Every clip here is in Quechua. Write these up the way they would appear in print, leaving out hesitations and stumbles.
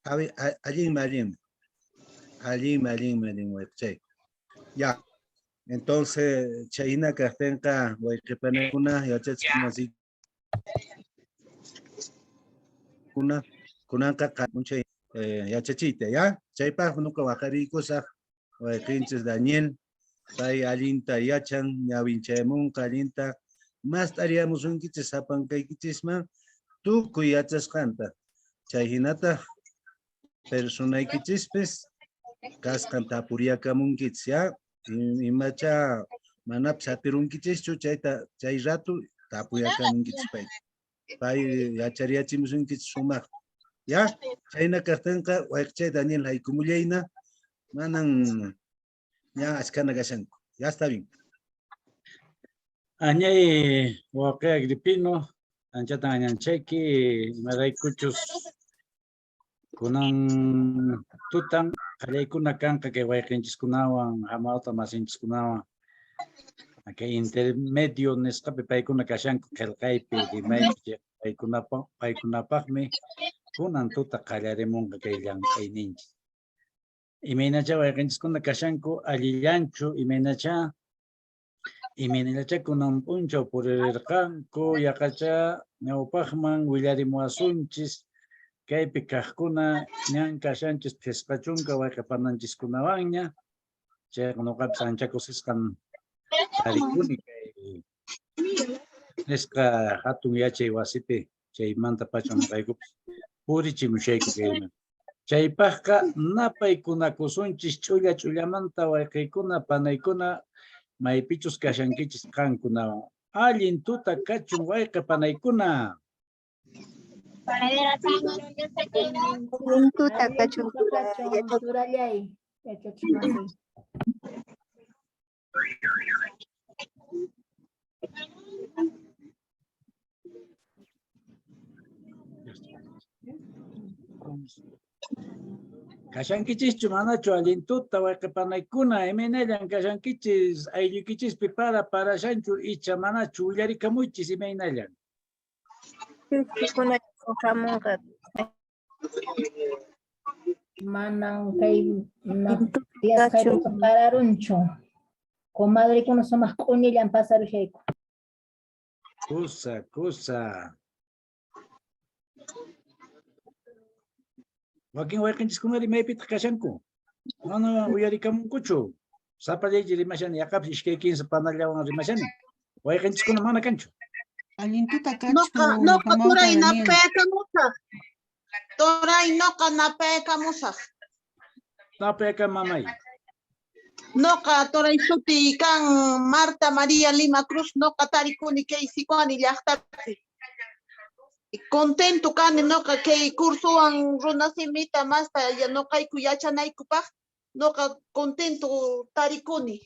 Allinmi, allinmi. Allinmi, allinmi, allinmi wayqichay. Ya. Entonces, chayna kaqtinqa wayqipanakuna yachachiq masiykuna kunanqa qamunchay yachachiyta, ya? Chaypaq nuqa waqariykusaq wayqinchis Daniel, pay allinta yachan, ñawinchayamunqa allinta, mast'ariyamusunkichis sapankaykichisman tukuy yachasqanta. Chay hinataq personaykichispis kasqan tapuriyakamunkichis, ya? Imacha manapis atirunkichishchu chayta chay rato tapuyakamunkichis payta. Pay yachariyachimusunkichis sumaq. Ya, chayna kaqtinqa wayqichay Daniel haykumullayna, manan ña achkana kashanku. Ya está bien. Añay wawqi Agripino, anchatan añanchayki, imaraykuchus kunan tutan qallaykuna kanqa kay wayqinchiskunawan, hamawta masinchiskunawan, kay intermedio nisqapi paykuna kashanku qillqaypi, rimaypi, paykunapaqmi kunan tuta qallarimunqa kay llank'ayninchis. Imaynachá wayqinchiskuna kashanku, allillanchu, imaynachá, imaynallachá kunan p'unchaw puririrqanku, yaqachá ñawpaqman willarimuwasunchis, kaypi kaqkuna ñan kashanchis 50 wayqe pananchiskunawanña, chayqa noqapis ancha kusisqan tarikuni kay nisqa hatun yachay wasipi, chaymanta pacha noqaykupis purichimushayku kayman. Chaypaqqa napaykunakusunchis ch'ulla ch'ullamanta wayqiykuna, panaykuna, maypichus kashankichis qankunawan. Allin tuta kachun wayqe panaykuna. Allin tuta kachun turallay yachachimasiy. Kashankichischu manachu allin tuta wayqe panaykuna, imaynallan kashankichis, aylluykichispi para parashanchu icha manachu, willarikamuychis imaynallan. Manan kay tiyasqaypiqa pararunchu. Comadrekuna sumaq q'uñillan pasarushayku. Kusa, kusa. Wakin wayqinchiskunari maypitaq kashanku? Mana uyarikamunkuchu. Sapallayki rimashani, yaqapis iskay kinsa panallawan rimashani. Wayqinchiskuna mana kanchu. Allin tuta Noqa, kachun, noqa hamawta turay Daniel. napaykamusaq. Turay noqa napaykamusaq. Napayka mamay. Noqa turay suti kan Marta María Lima Cruz, noqa tarikuni kay Sicuani llaqtapi. Contento kani noqa kay cursowan runasimita masta noqayku yachanaykupaq, noqa contento tarikuni.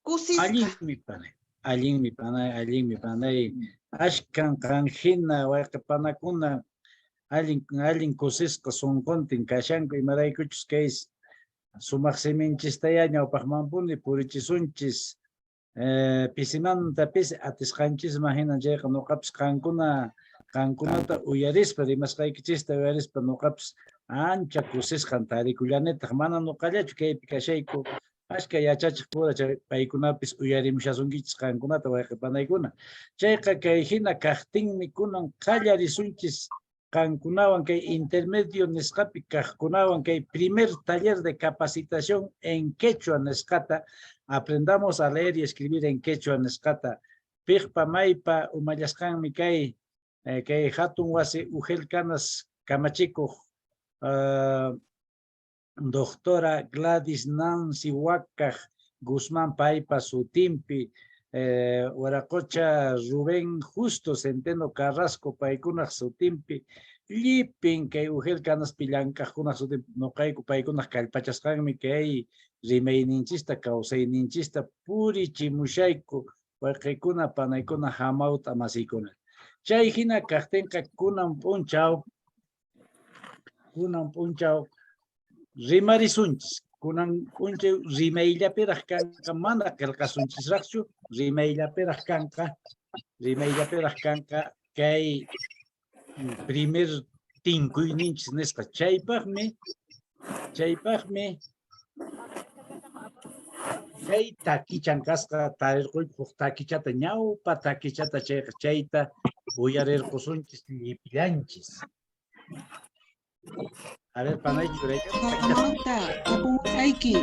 Kusisqa. Allinmi panay, allinmi panay, allinmi panay. Ashkan qan hina wayqe panakuna allin allin kusisqa sunquntin kashanku, imaraykuchus kay sumaq siminchistayá ñawpaqmanpuni purichisunchis. Pisimanta pisi atisqanchisman hina chayqa noqapis qankuna qankunata uyarispa rimasqaykichista uyarispa noqapis ancha kusisqan tarikullanitaq, mana noqallachu kaypi kashayku, ashka yachachiq pura chay paykunapis uyarimushasunkichis qankunata wayqe panaykuna. Chayqa kay hina kaqtinmi kunan qallarisunchis qankunawan kay intermedio nisqapi kaqkunawan kay primer taller de capacitación en quechua nisqata, aprendamos a leer y escribir en quechua nisqata, piqpa maypa umallasqanmi kay kay hatun wasi Ugel Canas kamachikuq doctora Gladys Nancy Huacaj Guzmán paypa sutinpi, Huaracocha Rubén Justo Centeno Carrasco paykunaq sutinpi, llipin kay Ugel Canaspi llank'aqkunaq sutinpi, noqayku paykunaq kallpachasqanmi kay rimayninchista kawsayninchista purichimushayku wayqikuna panaykuna hamawt'a masiykuna. Chay hina kaqtinqa kunan p'unchaw kunan p'unchaw rimarisunchis, kunan p'unchaw rimayllapiraq kanqa, mana qillqasunchisraqchu, rimayllapiraq kanqa, rimayllapiraq kanqa kay primer Tinkuyninchis nisqa. Chaypaqmi, chaypaqmi chay takichan kasqa tarirquyku huk takichata, ñawpa takichata chayqa chayta uyarirqusunchis llipillanchis. A ver, panay churayka. Marta, tapumusqayki.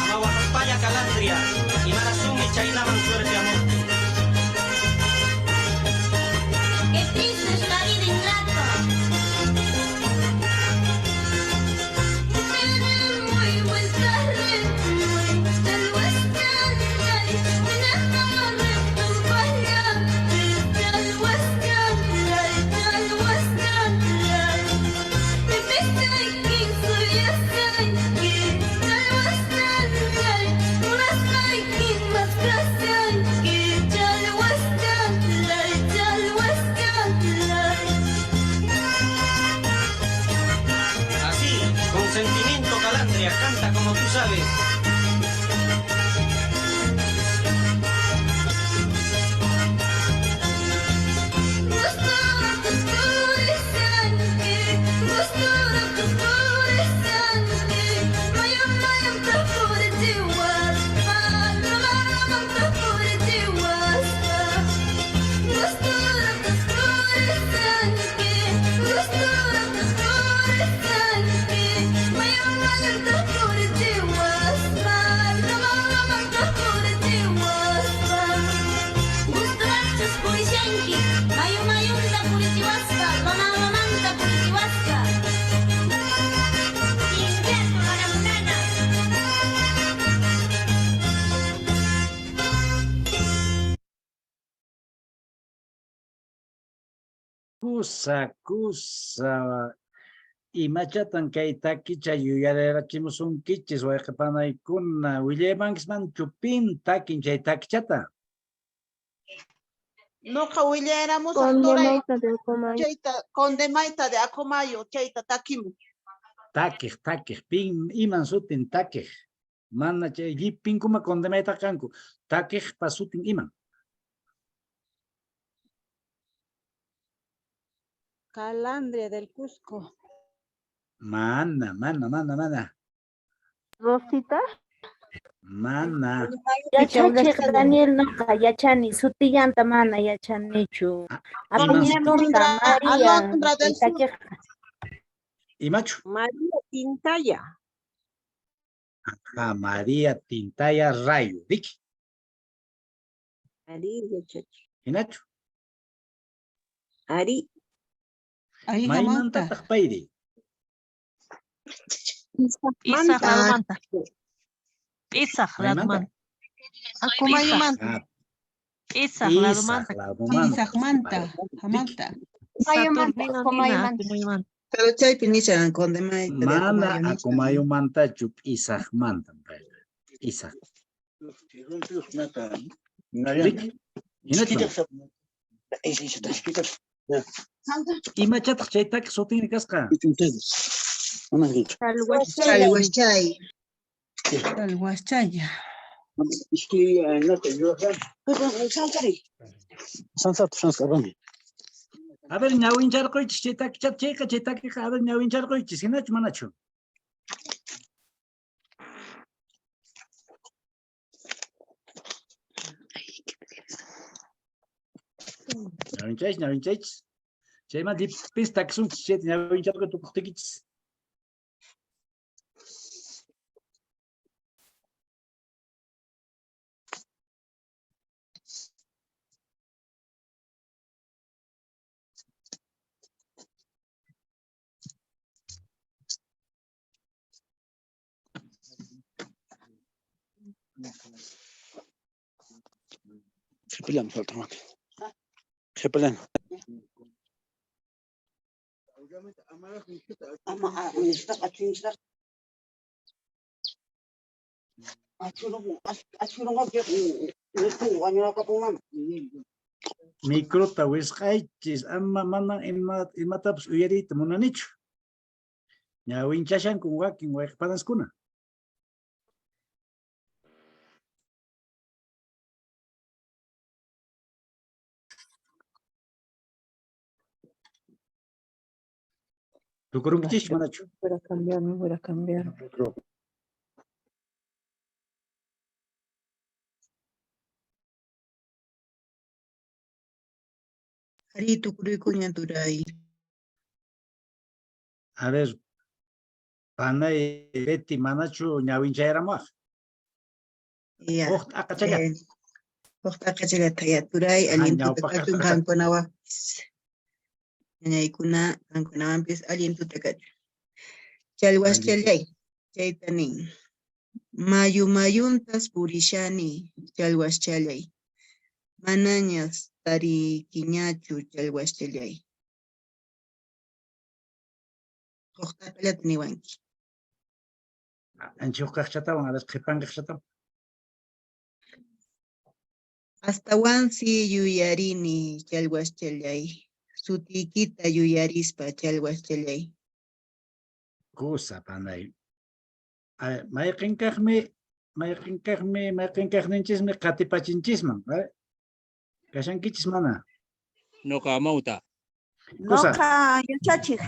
Amahuapampaya Calandria y Marasumi Chainaman suerte a muerte. Qué triste es la vida ingrata. Así, con sentimiento Calandria, canta como tú sabes. Mayu mayunta purichiwaspa, loma lomanta purichiwaspa. Invierno lana. Kusa, kusa. Imachatan kay takicha yuyarirachimusunkichis wayqe panaykuna willaymankismanchu pin takin chay takichata? Noqa willaramusaq turay Condemayta de Acomayo. chayta Condemayta de Acomayo chayta takimu. Takiq, takiq, pin iman sutin takiq. Mana chay llipinkuma condemayta kanku. Takiqpa sutin iman. Calandria del Cusco. Mana, mana, mana, mana. Rosita. Mana. Yachachiq Daniel noqa yachani sutillanta mana yachanichu. Apellido María Alondra del Sur. takiqqa. Imachu? María Tintaya. Ah, María Tintaya Rayo. Riki. Ari yachachiq. Hinachu? Ari. Ari Hamanta. Maymantataq payri? Isaq ladumanta. Isaq Maymanta? ladumanta. Acomayomanta. Ah, Isaq Isaq ladumanta. ladumanta. Isaqmanta. Hamanta. Saturnino Nina Acomayomanta. Pero chaypi nishan Condemayta de Mana Acomayo nishan. Acomayomantachu Isaqmantam payqa. Isaq. Riki. Hinachu? Imachataq chay takiq sutinri kasqa? Chalhuaschay. Chalhuaschaya. A ver, ñawincharquychis chay takichata chayqa chay takiqa a ver ñawincharquychis hinachu manachu? Ñawinchaychis, ñawinchaychis. Chayman llipis takisunchis chayta ñawincharquy tukuqtiykichis. Qhipallan faltan waki. Qhipallan. Microta wisq'aychis ama manan imatapas uyariyta munanichu. Ñawinchashankun wakin wayqipanaskuna. Tukurunkichischu manachu? Voy a cambiar, me voy a cambiar. Ari tukuruykuña turay. A ver, panay Betty manachu ñawinchayaramuwaq? Ya. Huk t'aqachalla. Huk t'aqachallata ya turay, allin tuta ñawpaq kachun t'aqachata. qankunawanpis. Ñañaykuna qankunawanpis allin tuta kachun. Challwaschallay, chayta nin. Mayu mayuntas purishani, challwaschallay. Manañas tarikiñachu challwaschallay. Huk t'aqallata niwanki. Ancha huk kaqchatawan, a ver, qhipan kaqchatawan. Astawansi yuyarini challwaschallay. Sutiykita yuyarispa challwaschallay. Kusa panay. A ver, mayqin kaqninchismi qatipachinchisman, a ver. Kashankichis mana? Noqa amawta. Kusa. Noqa yachachiq.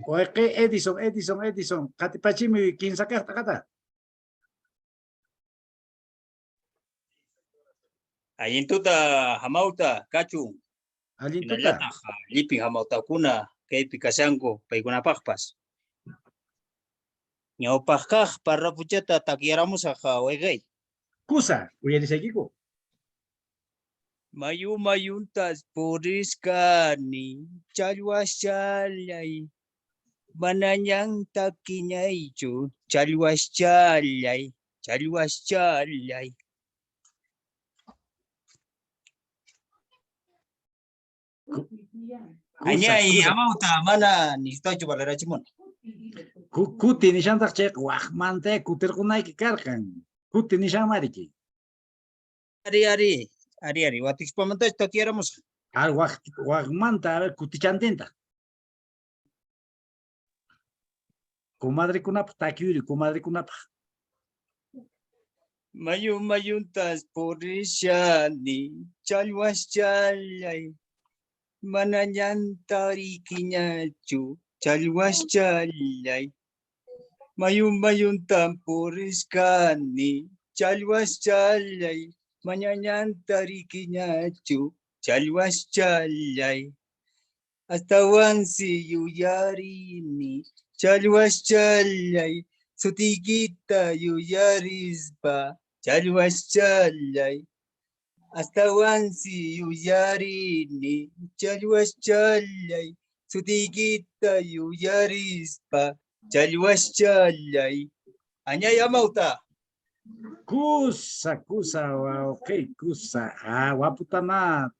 Wayqi Edison, Edison, Edison, qatipachimuy kinsa kaq t'aqata. Allin tuta hamawta kachun. Allin tuta. Hinallataq llipin hamawtakuna kaypi kashanku paykunapaqpas. Ñawpaq kaq parrapuchata takyaramusaq wayqay. Kusa, uyarisaykiku. Mayu mayuntas purisqani challwaschallay. Manañan takiñaychu challwaschallay, challwaschallay. Añay amawta mana nisqaychu valerachimuni. Kuti nishantaq chayqa waqmanta kutirqunayki karqan. Kuti nishanmariki. Ari, ari, ari, ari, watiqpamantachu takyaramusaq. Ar waqmanta, a ver, kutichantinta. Comadrekunapaq takiyuri, comadrekunapaq. Mayu mayuntas purishani challwaschallay. Manañan tarikiñachu challwaschallay. Mayu mayuntan purisqani challwaschallay. Manañan tarikiñachu challwaschallay. Astawansi yuyarini challwaschallay. Sutiykita yuyarispa challwaschallay. Astawansi yuyarini challwaschallay. Sutiykita yuyarispa challwaschallay. Añay amawta. Kusa, kusa, wawqi, kusa. Ah, waputama.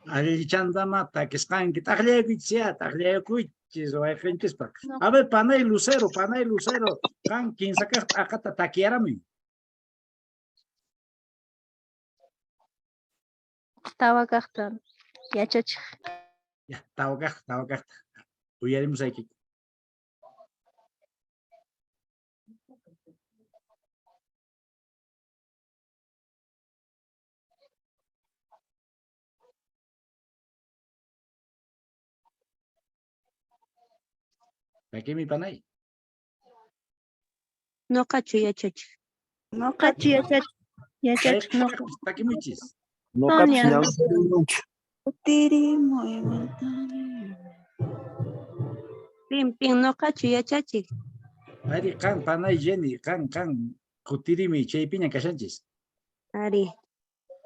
Allichandama takisqanki. T'aqllaykuchis ya, t'aqllaykuchis wayqinchispaq. A ver, panay Lucero, panay Lucero. Qan kinsa kaq t'aqata takyaramuy. Tawa kaqta yachachiq. Ya, tawa kaqta, tawa kaqta. Uyarimusaykiku. Takimi panay. Noqachu yachachiq. Noqachu yachachiq. Yachachiq noqa. Takimuchis. Noqapis Sonia. ñawinchaymanchu. Kutirimuy, Pin, pin, noqachu yachachiq. Ari, qan, panay Jenny, qan, qan, kutirimi, chaypiña kashanchis. Ari.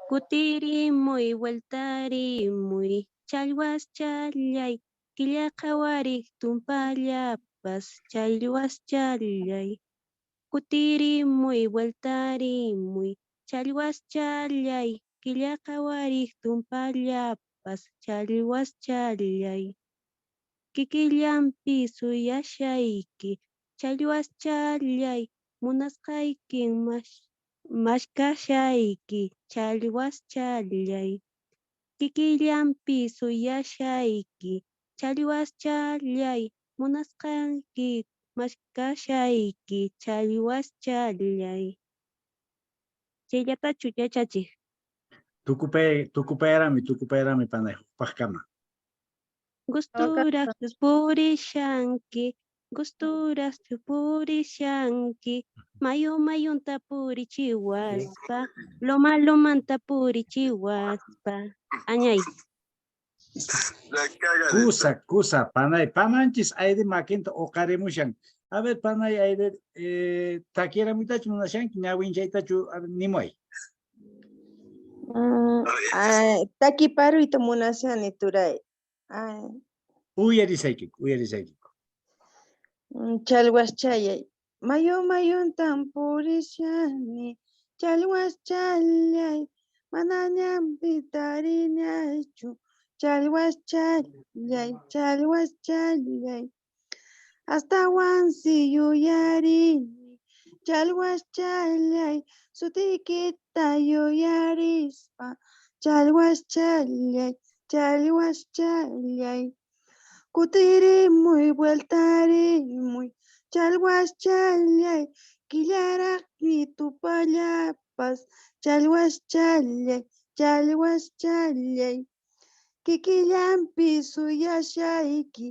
Kutirimuy, vueltarimuy, challwaschallay, killa qhawariq tumpallapas, challwaschallay. Kutirimuy, vueltarimuy, challwaschallay, killa qhawariq tumpallapas, challwaschallay. Kikillanpi suyashayki, challwaschallay, munasqaykin maskashayki, challwaschallay. Kikillanpi suyashayki, challwaschallay, munasqayki maskashayki, challwaschallay. Chayllatachu yachachiq? Tukupay, tukupayrami, tukupayrami panay, hukpaqkama. Gusturaqchus purishanki, gusturaqchus purishanki, mayu mayunta purichiwaspa, loma lomanta purichiwaspa. Añay. Kusa, kusa, panay, pananchis Aide makinta uqarimushan. A ver, panay Aide, takiramuytachu munashanki, ñawinchaytachu, a ver, nimuay. Takiparuyta munashani, turay. Ay. Uyarisaykiku, uyarisaykiku. Challwaschallay, mayu mayuntan purishani, challwaschallay, manañampi tarinachu, challwaschallay, challwaschallay, astawansi yuyarini, challwaschallay, sutiykita yuyarispa, challwaschallay, challwaschallay, kutirimuy, vueltarimuy, challwaschallay, killaraqmi tupallapas, challwaschallay, challwaschallay, kikillanpi suyashayki,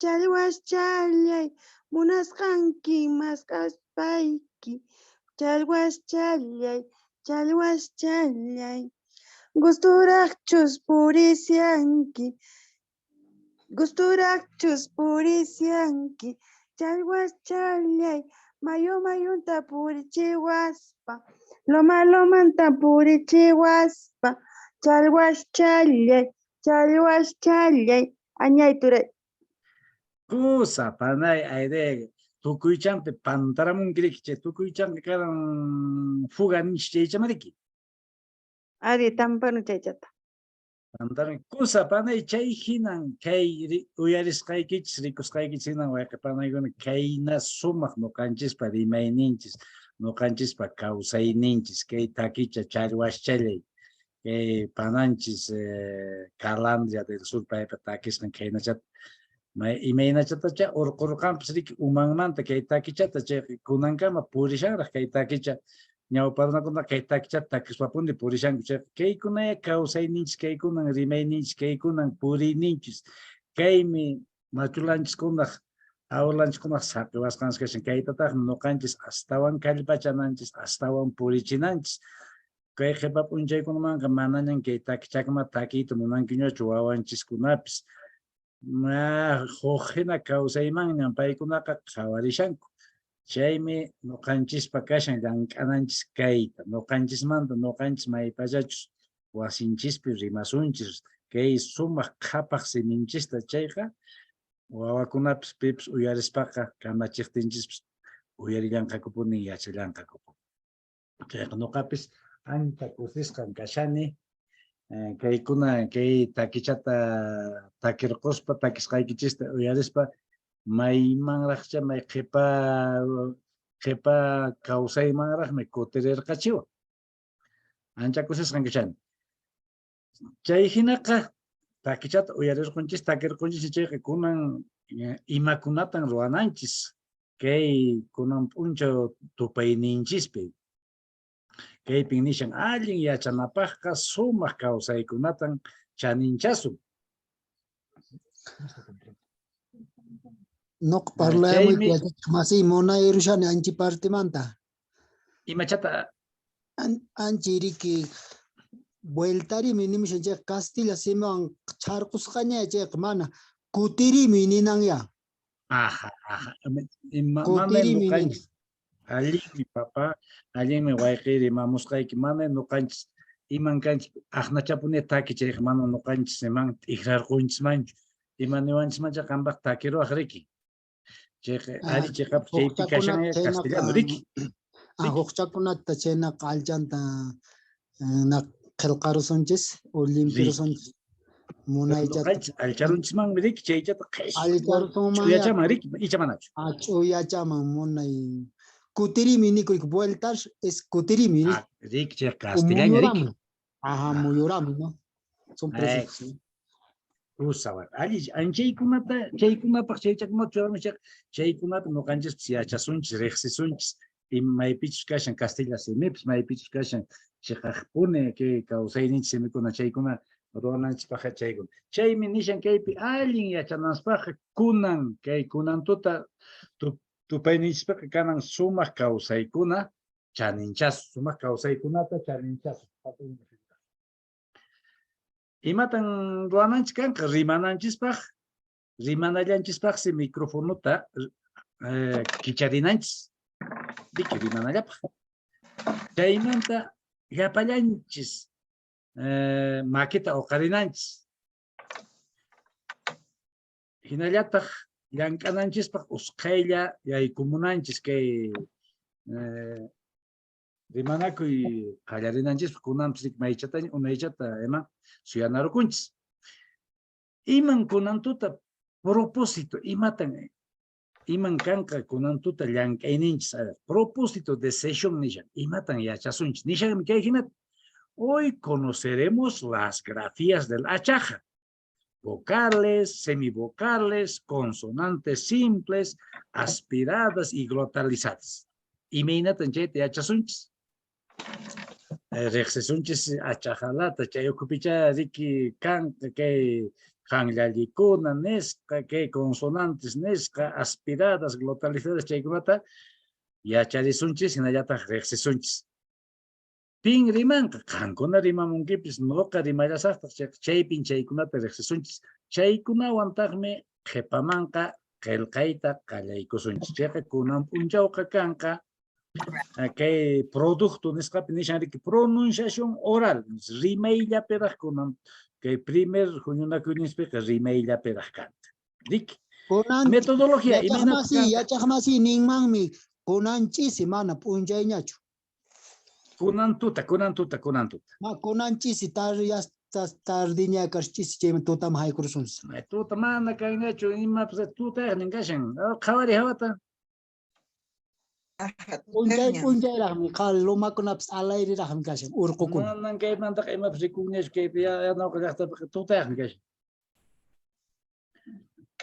challwaschallay, munasqanki mask'aspayki, challwaschallay, challwaschallay, gusturaqchus purishanki, gusturaqchus purishanki, challwaschallay, mayu mayunta purichiwaspa, loma lomanta purichiwaspa, challwaschallay, challwaschallay, añay turay. Kusa, panay, Aide, tukuychampi pantaramunki chay tukuychampi karan fuga ninchis chaychamariki. Ari, tampanu chaychata. Pantaran, kusa, panay, chay hinan kay uyarisqaykichis, rikusqaykichis hinan wayqe panaykuna kayna sumaq ñuqanchispa rimayninchis, ñuqanchispa kawsayninchis, kay takicha challwaschallay, kay pananchis Calandria del Sur paypa takisqan kaynachata, imaynachatacha urqurqanpas riki umanmanta kay takichata, chay kunankama purishanraq kay takicha, ñawpa runakuna kay takichata takispapuni purishanku, chay kaykunaya kawsayninchis, kaykunan rimayninchis, kaykunan puriyninchis, kaymi machulanchis abuelanchiskunaq saqiwasqanchis kashan, kaytataqmi ñuqanchis astawan kallpachananchis, astawan purichinanchis. Kay qhipa p'unchaykunamanqa manañan kay takichakama takiyta munankiñachu wawanchiskunapis. Huk hina kawsaymanñan paykunaqa qhawarishanku. Chaymi ñuqanchispa kashan llank'ananchis kayta, ñuqanchismanta ñuqanchis maypachachus wasinchispi rimasunchis kay sumaq qhapaq siminchista chayqa wawakunapis pipis uyarispaqa kamachiqtinchispis uyarillanqakupuni yachallanqakupuni. Chayqa ñuqapis ancha kusisqan kashani kaykuna kay takichata takirquspa takisqaykichista uyarispa maymanraqcha may qhipa kawsaymanraqmi kutirirqachiwan. Ancha kusisqan kashani. Chay hinaqa takichata uyarirqunchis, takirqunchis chayqa kunan imakunatan ruwananchis kay kunan p'unchaw tupayninchispi. Kaypin nishan allin yachanapaqqa sumaq kawsaykunatan chaninchasun. Noq parlayamuyku yachachiq masiy munay rushani anchi partimanta. Imachata? Anchi riki vueltarimi nimushan chayqa Castilla simiwan chharqusqaña chayqa mana kutirimi ninanya. Aja, aja. Ima, mana Kutirimi ñuqanchis. Allinmi papá, allinmi wayqi rimamusqayki, mana ñuqanchis iman kanchis aqnachapuni taki chayqa mana ñuqanchis iman t'ikrarqunchismanchu. Ima niwanchismancha qampaq takiruwaq riki. Chayqa ari chiqap chaypi kashan castellano riki. Hukchakunata chaynaqa allchanta na qillqarusunchis o limpirusunchis munaychata. Allcharunchismanmi riki chaychata qhichwa riki icha manachu. Ch'uyachaman munay kutirimi nikuy vueltas es kutirimi. Riki chay castellano riki. Ajá, muyurami, ¿no? Son prefijos. Usawan. Alli anchaykunata chaykunapaq chaychakunata churamunchik chaykunata ñuqanchispas yachasunchis riqsisunchis maypichus kashan castilla simipis maypichus kashan chiqaqpuni kay kawsayninchis simikuna chaykuna ruwananchispaqqa chaykuna. Chaymi nishan kaypi allin yachananspaqqa kunan kay kunan tuta tupayninchispaqqa kanan sumaq kawsaykuna chaninchasun, sumaq kawsaykunata chaninchasun. Imatan ruwananchis kanqa rimananchispaq, rimanallanchispaqsi microfonota kicharinanchis, riki rimanallapaq. Chaymanta llapallanchis makita uqarinanchis. Hinallataq llank'ananchispaq usqhaylla yaykumunanchis kay rimanakuy qallarinanchispaq kunanpis riki maychataña unaychata ima suyanarukunchis. Iman kunan tuta propósito, imatan iman kanqa kunan tuta llank'ayninchis? A ver, propósito de sesión nishan, imatan yachasunchis? Nishanmi kay hinata. Hoy conoceremos las grafías del achaja. Vocales, semivocales, consonantes simples, aspiradas y glotalizadas. Imaynatan chayta yachasunchis? Riqsisunchis achajalata, chay ukhupicha riki kanqa kay qanllallikuna nisqa, kay consonantes nisqa, aspiradas, glotalizadas chaykunata yacharisunchis, hinallataq riqsisunchis. Pin rimanqa? Qankuna rimamunkipis, noqa rimallasaqtaq, chayqa chaypin chaykunata riqsisunchis. Chaykunawantaqmi qhipamanqa qillqayta qallaykusunchis. Chayqa kunan p'unchawqa kanqa kay producto nisqapi nishan riki pronunciación oral, rimayllapiraq kunan kay primer huñunakuyninspiqa rimayllapiraq kanqa. Riki. Kunan metodología yachaqmasi ninmanmi kunan ch'isi mana p'unchayñachu. Kunan tuta, kunan tuta, kunan tuta. Ma kunan ch'isi tardiña kas ch'isi chayman tutaman haykurusunchis. Tuta mana kanñachu imapas tutayaqnin kashan. Qhawari hawata. P'unchay p'unchayraqmi qhari lumakunapas alayriraqmi kashan urqukuna. Manan kaymantaqa imapas rikunñachu kaypi yanawqa llaqtapiqa tutayaqmi kashan.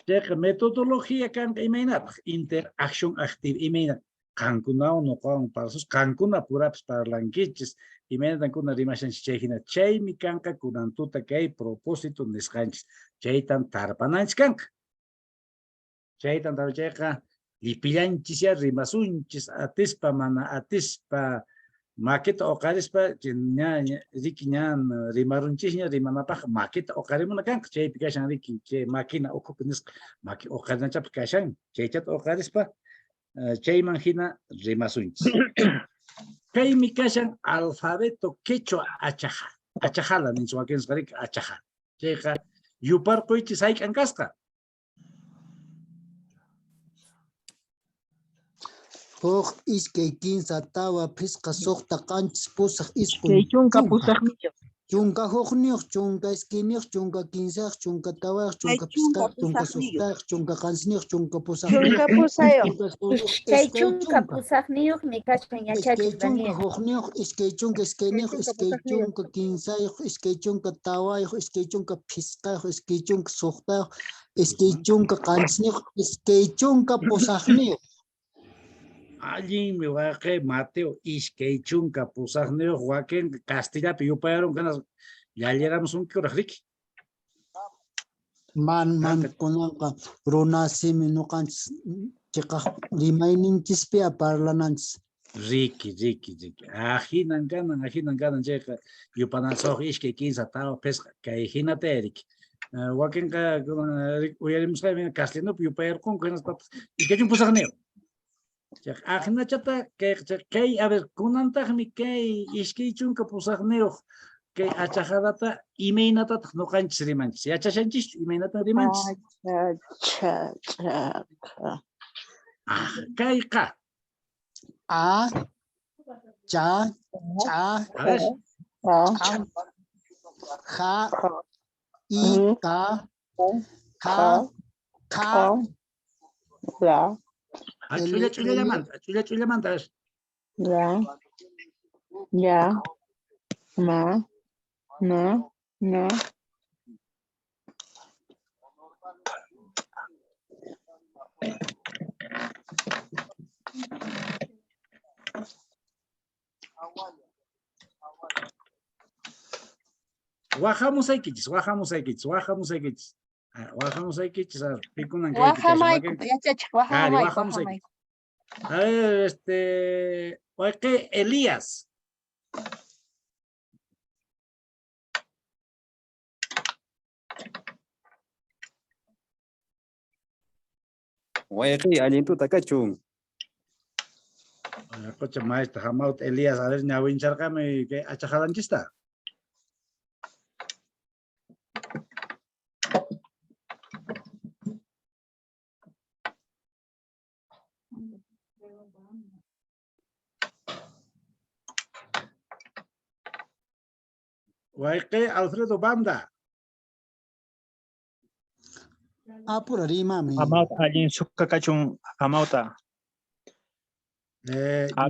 Chayqa metodología kanqa imaynataq interacción activa imayna qankunawan noqawan parlasus qankuna purapas parlankichis imaynatan kuna rimashanchis chay hina chaymi kanqa kunan tuta kay propósito nisqanchis chaytan tarpananchis kanqa. Chaytan chayqa llipillanchis ya rimasunchis atispa mana atispa makita uqarispa ña riki ñan rimarunchisña rimanapaq makita uqarimuna kanqa chaypi kashan riki chay makina ukhupi nisqa maki uqarinachapaq kashan chaychata uqarispa chayman hina rimasunchis. Kaymi kashan alfabeto quechua achaja achajala ninchis wakinsqa riki achaja chayqa yuparquychis hayk'an kasqa. Huk, iskay, kinsa, tawa, phisqa, suqta, qanchis, pusaq, isqun, Chunka pusaqniyuq. Chunka hukniyuq, chunka iskayniyuq, chunka kinsayuq, chunka tawayuq, chunka chunka phisqayuq, chunka pusaqniyuq. suqtayuq, chunka qanchisniyuq, chunka pusaqniyuq. Chunka pusayuq. Iskay Iskay chunka pusaqniyuqmi kashan Iskay yachachiq chunka Daniel. hukniyuq, iskay chunka iskayniyuq, iskay chunka kinsayuq, iskay chunka tawayuq, iskay chunka phisqayuq, iskay chunka suqtayuq, iskay chunka qanchisniyuq, iskay chunka pusaqniyuq. Allinmi waqi Mateo iskay chunka pusaqniyuq wakinqa castillapi yupayarunku hinas llalliramusunkikuraq riki. Man man kunanqa runa simi ñuqanchis chiqaq rimayninchispiya parlananchis. Riki, riki, riki. Ahinan kanan, ahinan kanan chayqa yupananchis iskay, kinsa, tawa, phisqa, kay hinata riki. Wakinqa uyarimusqaymi castellanopi yupayarqunku hinaspataq iskay chunka pusaqniyuq. Chayqa ahinachata kay kay a ver kunantaqmi kay iskay chunka pusaqniyuq kay achajalata imaynatataq ñuqanchis rimanchis yachashanchischu imaynatan rimanchis. Acha, cha, cha, cha. Ah, kayqa. A, cha, cha, A ver. cha, ja, i, k, k, k, La, Ah, L, Ch'ulla L, ch'ullallamanta, ch'ulla ch'ullamanta. A ver. la, ya, ma, na, na, Wajamusaykichis, wajamusaykichis, wajamusaykichis. Ah, Wajamusaykichis, a ver, pikunan kaypi kashan, Wajamayku, wakin- yachachiq, Ari, wajamayku, wajamusaykichis. wajamayku. A ver, este, wayqi Elías. Wayqiy, allin tuta kachun. Qocha maestra hamawt Elías, a ver, ñawincharqami kay achajalanchista. Wayqi Alfredo Banda. Apura rimami. Hamawta allin sukha kachun hamawta.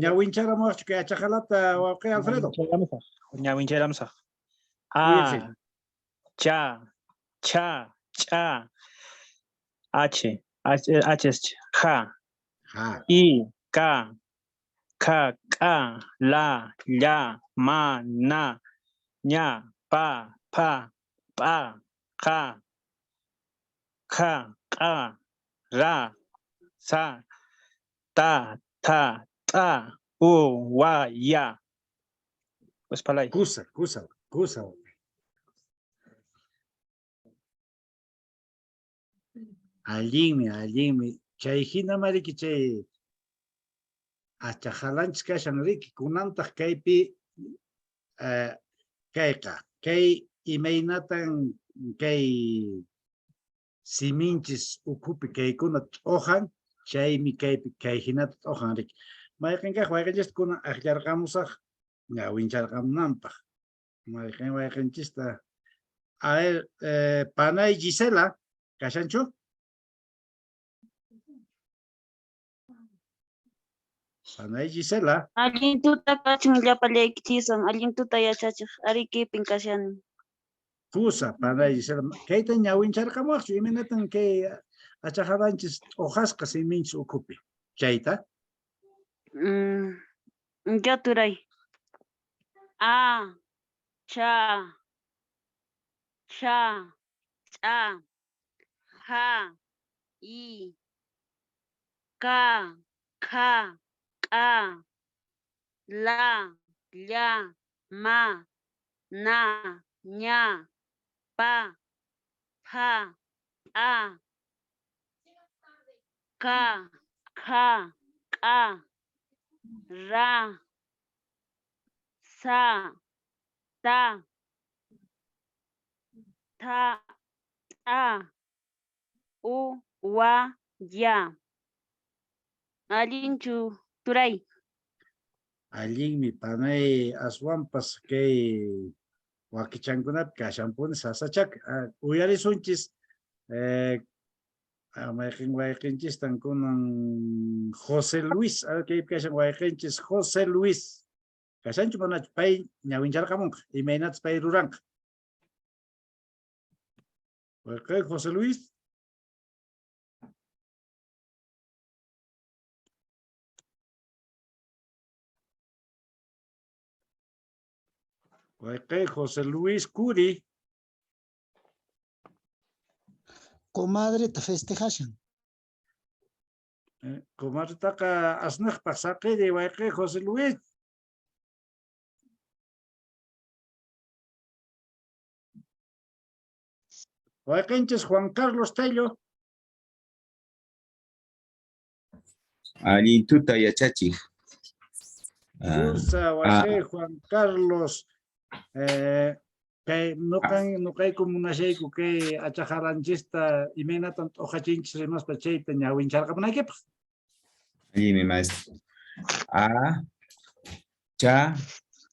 Ñawincharamuwaqchu kay achajalata wawqi Alfredo. Ñawincharamusaq. Uyariy. A, cha, cha, ch'a, h, h, h es ch, ja, Ja. I, k, k, k'a, la, lla, ma, na, ña, pa, pha, p'a, qa, kha, q'a, ra, sa, ta, tha, t'a, u, wa, ya. Pues palay. Kusa, kusa, kusa. Allinmi, allinmi. Chay hina mariki chay achajalanchis kashan riki kunantaq kaypi kayqa kay imaynatan kay siminchis ukhupi kaykuna t'uqan chaymi kaypi kay hinata t'uqan riki. Mayqin kaq wayqinchista kunan akllarqamusaq ñawincharqamunanpaq. Mayqin wayqinchista. A ver, Panay Gisela, kashanchu? Panay Gisela. Allin tuta kachun llapallaykichiswan, allin tuta yachachiq, Arequipin kashani. Kusa, Panay Gisela. Kayta ñawincharqamuwaqchu, imaynatan kay achajalanchis t'uqasqa siminchis ukhupi? Chayta? Ya turay. A, cha, cha, ch'a, ja, i, ka, kha, k'a, la, lla, ma, na, ña, pa, pha, p'a, ka, kha, k'a, ra, sa, ta, tha, t'a, u, wa, ya. Allinchu, turay. Allinmi, panay aswanpas kay wakichankunapi kashanpuni sasachak. Uyarisunchis, mayqin wayqinchistan kunan José Luis, a ver, kaypi kashan wayqinchis José Luis. Kashanchu manachu pay ñawincharqamunqa, imaynatas pay ruranqa. Wayqi José Luis. Wayqi José Luis Curi. Comadre te festejashan. Comadretaqa asnaqpaq saqiri wayqi José Luis. Wayqinchis Juan Carlos Tello. Allin tuta yachachiq. Kusa wayqi Juan Carlos. Kay nuqan nuqayku munashayku kay achajalanchista imaynatan t'uqachinchis rimaspa chayta ñawincharqamunaykipaq. Allinmi, maestro. A, cha,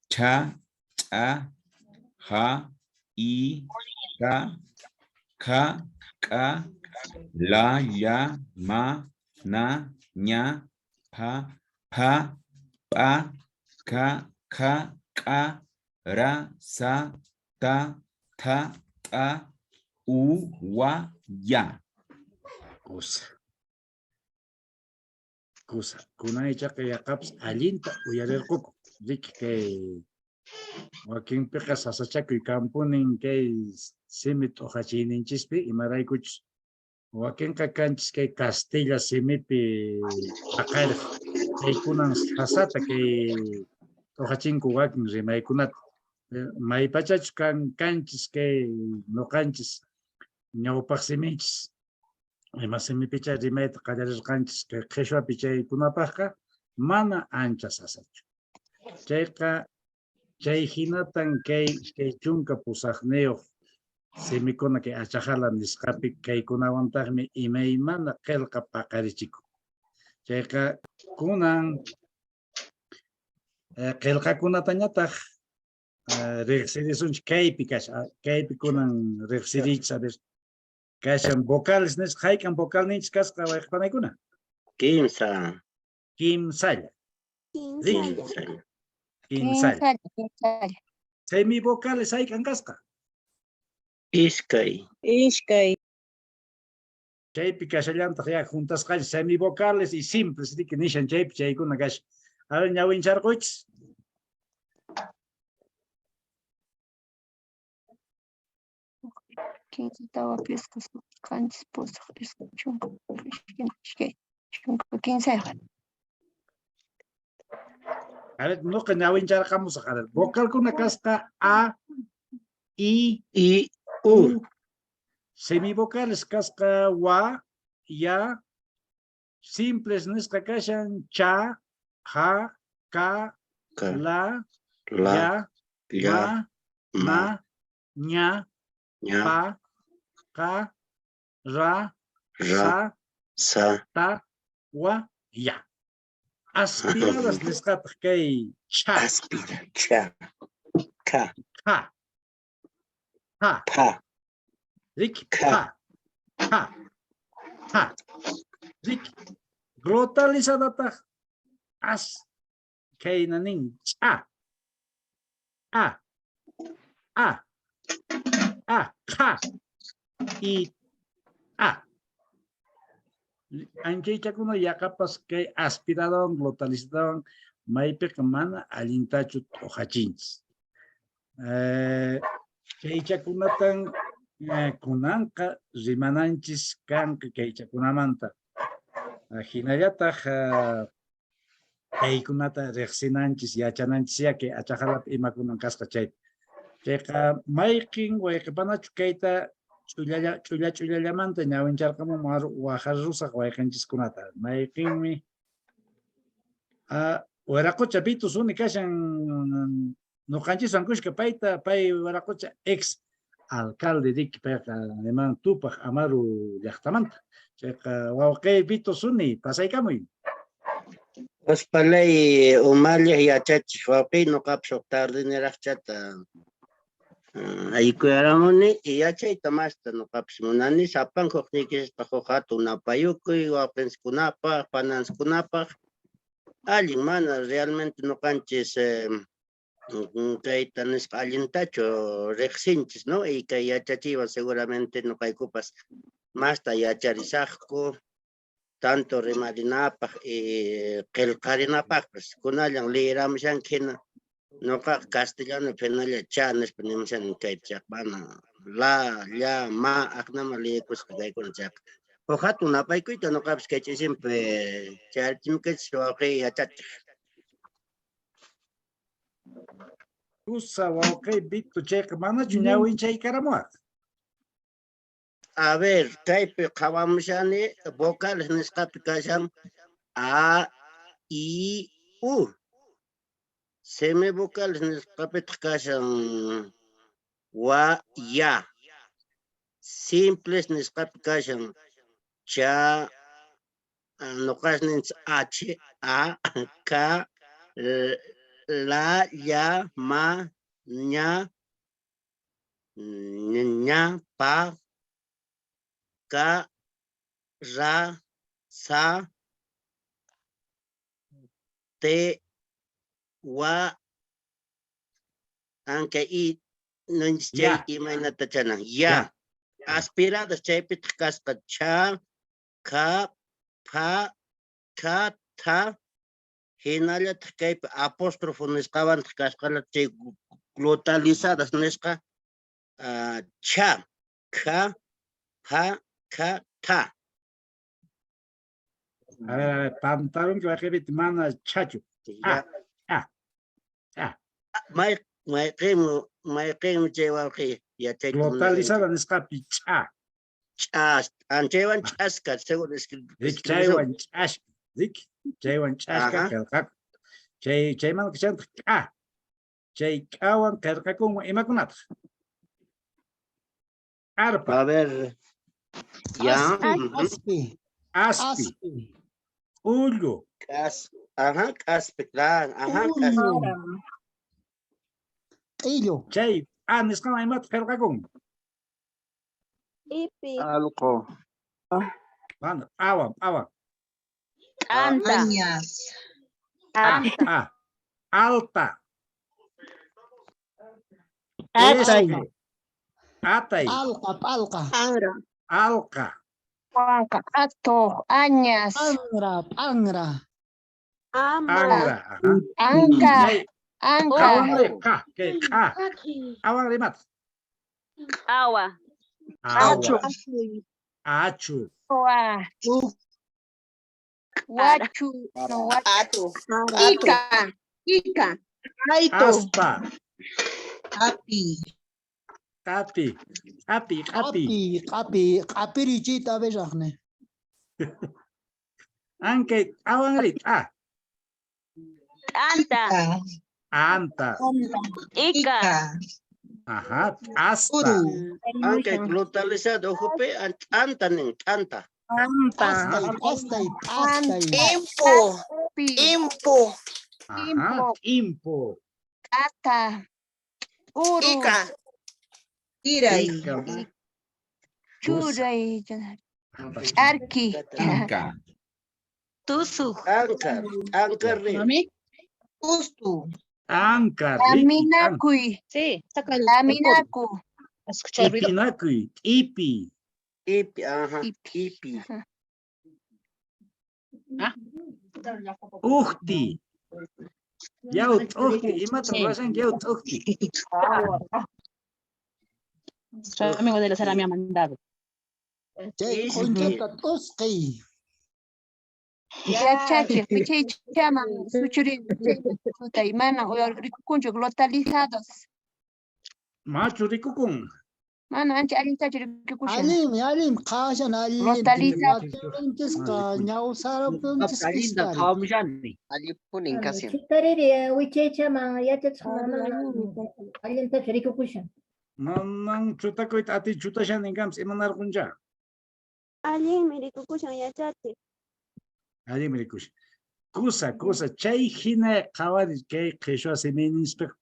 cha, ch'a, ja, i, ka, kha, k'a, la, lla, ma, na, ña, pa, pha, p'a, ka, kha, k'a, ra, sa, ta, tha, t'a, u, wa, ya. Kusa. Kusa. Kunan ichaqa yaqapas allinta uyarirquku. Riki kay wakinpiqa sasachakuy kampunin kay simi t'uqachiyninchispi, imaraykuchus wakinqa kanchis kay castilla simipi paqariq, chaykunan sasata kay t'uqachinku wakin rimaykunata. Maypachachus kanchis kay nuqanchis ñawpaq siminchis ima simipicha rimayta qallarirqanchis kay qhishwapi chaykunapaqqa mana ancha sasachu. Chayqa chay hinatan kay 28 simikuna kay achajala nisqapi kaykunawantaqmi imaymana qillqa paqarichikun. Chayqa kunan qillqakunatañataq riqsirisunchik kaypi kashan, kaypi kunan riqsirichis, a ver, kashan vocales nisqa, hayk'an vocal ninchis kasqa wayqipanaykuna? Kimsa. Kimsalla. Kimsalla. Kimsalla. Semivocales hayk'an kasqa? Iskay. Iskay. Chaypi kashallantaq ya juntasqanchis semivocales y simples riki nishan chaypi chaykuna kashan. A ver, ñawincharquychis. Kinsa, tawa, pisqa, suqta, qanchis, pusaq, isqun, chunka, iskay, chunka kinsayuq. A ver, nuqa ñawincharqamusaq. A ver, vocalkuna kasqa A, I, I, U. Semivocales kasqa wa, ya, simples nisqa kashan cha, ja, ka, la, La, ya, ya, ma, ma, na, ña, ña, pa, ka, ra, ra, sa, sa, ta, wa, ya. Aspiradas nisqataq kay cha. Aspira, cha, ka, Ka, pa, pa, Rik, ka, pa, pa, pa. Rik, glotalizadataq as, kayna nin, cha, a, a, a, ka, y a. Anchaychakuna yaqapas kay aspiradawan glotalizadawan maypiqa mana allintachu t'uqachinchis. Chaychakunatan kunanqa rimananchis kanqa kaychakunamanta. Hinallataq kaykunata riqsinanchis, yachananchis ya kay achajalapi imakunan kasqa chayta. Chayqa mayqin wayqipanachu kayta ch'ullalla, ch'ulla ch'ullallamanta ñawincharqamun wajarusaq wayqinchiskunata. Mayqinmi Wiraqocha Vito Suni kashan nuqanchiswan kushka payta, pay Wiraqocha ex alcalde riki payqa niman Tupaq Amaru llaqtamanta. Chayqa wawqi Vito Suni pasaykamuy. Ospalay umalliq yachachiq wawqi nuqapas huk tardiniraqchata aykuyaramunni yachayta masta nuqapas munani sapanka hukniykichispa huk hatun napayukuy wawqinchiskunapaq pananchiskunapaq allin mana realmente nuqanchis kayta nisqa allintachu riqsinchis, ¿no? Y kay yachachiywan seguramente nuqaykupas masta yacharisaqku tanto rimarinapaq y qillqarinapaqpas kunallan liyiramushanki hina nuqaqa castellano phinalla cha nispa nimushani kayta chayqa mana la, lla, ma aqnama liyikusqa kaykuna chayqa huk hatun napaykuyta nuqapas kay ch'isinpi chayarichimkachis wawqiy yachachiq. Kusa wawqiy Vito chayqa manachu ñawinchaykaramuwaq? A ver, kaypi qhawamushani vocales nisqapi kashan A, I, U. Semivocales nisqapitaq kashan wa, ya. Simples nisqapi kashan cha, Noqasninchis H, A, K, L, La, Ya, Ma, Ña, Ña, Pa, Ka, Ra, Sa, T, Wa, Anka, I, nonchis chay Ya. imaynata chanan. Ya. Aspiradas chaypitaq kasqa cha, ka, pha, kha, tha, hinallataq kaypi apóstrofo nisqawantaq kasqala chay glotalizadas nisqa cha, kha, pha, kha, tha. A ver, pantalón que wayqipita mana chachu. Ya. Ah, ah. May, mayqinmi, mayqinmi chay wawqi yachayta Glotalizada nisqapi ch'a. Ch'as, chaywan ch'aska, seguro Rik chaywan ch'aska, rik chaywan ch'aska Ajá. qillqakun. Chay chaymanta kachantaq k'a. Chay k'awan qillqakunman imakunataq? Arpa. A ver. Ya. Aspi. Aspi. Ullu. K'as, ajá, k'aspi, claro, ajá, k'aspi. Q'illu. Chay a nisqawan imataq qillqakun? Ipi. Alqo. Mana, p'awan, p'awan. Anta. Añas. A, a. Alta. Atay. Espe. Atay. Alqa, p'alqa. Anra. Alqa. Wanka, atuq, añas. P'anra, p'anra. Ama. Angra. Ajá. Anka, Chay anka. q'awan ri, qa, kay q'a. Q'awan rimataq. Awa. Awa. Achu. Wa. Wachu. No, wachu. Atu. Ika. Ika. Aito. Aspa. Api. Q'api. Q'api, q'api. Q'api, q'api, q'apirichiyta abellaqni. Ankay q'awan ri, q'a. Anta. Anta. Ika. Ajá, aspa. Ankay glotalizado ukhupi t'anta nin, t'anta. P'astay, p'astay, p'astay. Impu. Impu. Ajá, impu. Ata. Uru. Ika. Iray. Ika. Churay. Ch'arki. Anka. Tusuq. Anka, anka rin. Ustu. Anka, riki, anka. Laminakuy. Sí, saca el Laminaku. Escucha el ruido. T'ipinakuy, t'ipi. Ipi, ajá, ipi. Uqti. Yaw t'uqti, imatan ruwashanki yaw t'uqti. Nuestro amigo de la sala me ha mandado. Chay q'unchata t'usqiy. Yachachiq, pichaychaman suchurin tutay mana rikukunchu glotalizados. Machu rikukun. Mana ancha allintachu rikukushan. Allinmi, allinmi, qhashan allinmi. Glotalizado. Matirunchisqa, ñawsarunchisqa Allinta iskari. qhawamushani. Allipunin kashan. Chitariri wichaychaman yachachiq mana allintachu rikukushan. Manan chutakuyta atiy chutashan ninkanpis imanarquncha. Allinmi rikukushan yachachiq. Allinmi rikushan. Kusa, kusa, chay hina qhawari kay qhishwa simiyninchispiqa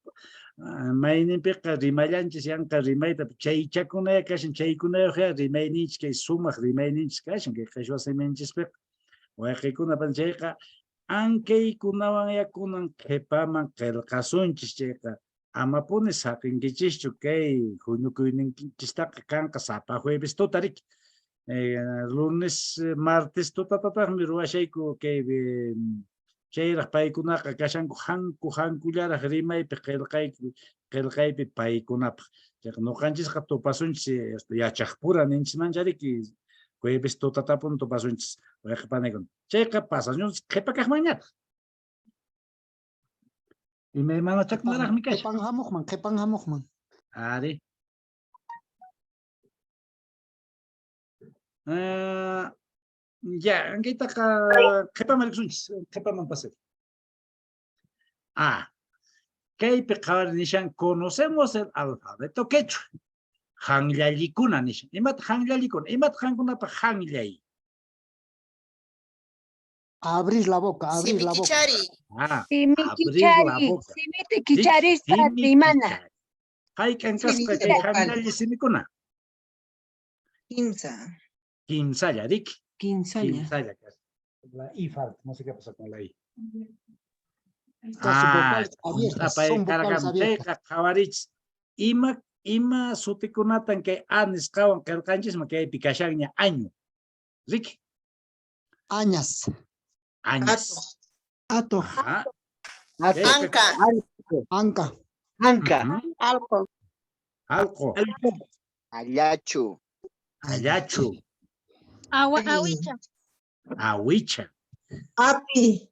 mayninpiqa rimallanchis yanqa rimayta chaychakunaya kashan chaykunayuqya rimayninchis kay sumaq rimayninchis kashan kay qhishwa siminchispiqa wayqikuna pan chayqa ankaykunawan kunan qhipaman qillqasunchis chayqa amapuni saqinkichischu kay huñukuyninchistaqa kanqa sapa jueves tuta riki. Lunes, martes tutatataqmi ruwashayku kay chayraq paykunaqa kashanku hanku hankullaraq rimaypi qillqayku qillqaypi paykunapaq. Chayqa ñuqanchisqa tupasunchis yachaqpura ninchismancha riki jueves tutatapun tupasunchis wayqi panaykuna. Chayqa pasasunchis qhipa kaqmanñataq. Imaymanachakunaraqmi kashan. Qhipan hamuqman, qhipan hamuqman. Ari. Ya, ankaytaqa qhipaman rikusunchis, qhipaman pasay. Ah, kaypi qhawari nishan, conocemos el alfabeto quechua. Hanllallikuna nishan. Imataq hanllallikuna? Imataq qankunapaq hanllay? Abrir la boca, abrir la boca. Simi kichariy. Ah, Simi abrir la kichariy, boca. simita kicharispa Simi rimana. kichariy. Hayk'an kasqa Simita kay vocal. hanllalli simikuna? Kimsa. Kimsalla, riki. Kimsalla. Kimsalla kasqa. La I falta, no sé qué pasó con la I. Estas Ah, vocales abiertas, hunt'apay son vocales karqan abiertas. chayqa qhawarichis. Ima sutikunatan kay A nisqawan qillqanchisman kaypi kashanña año. Riki. Añas. Añas. Atoq. Ajá. Anka. Anka. Anka. Alqo. Alqo. Allachu. Allachu. Agua, awicha. Awicha. Api.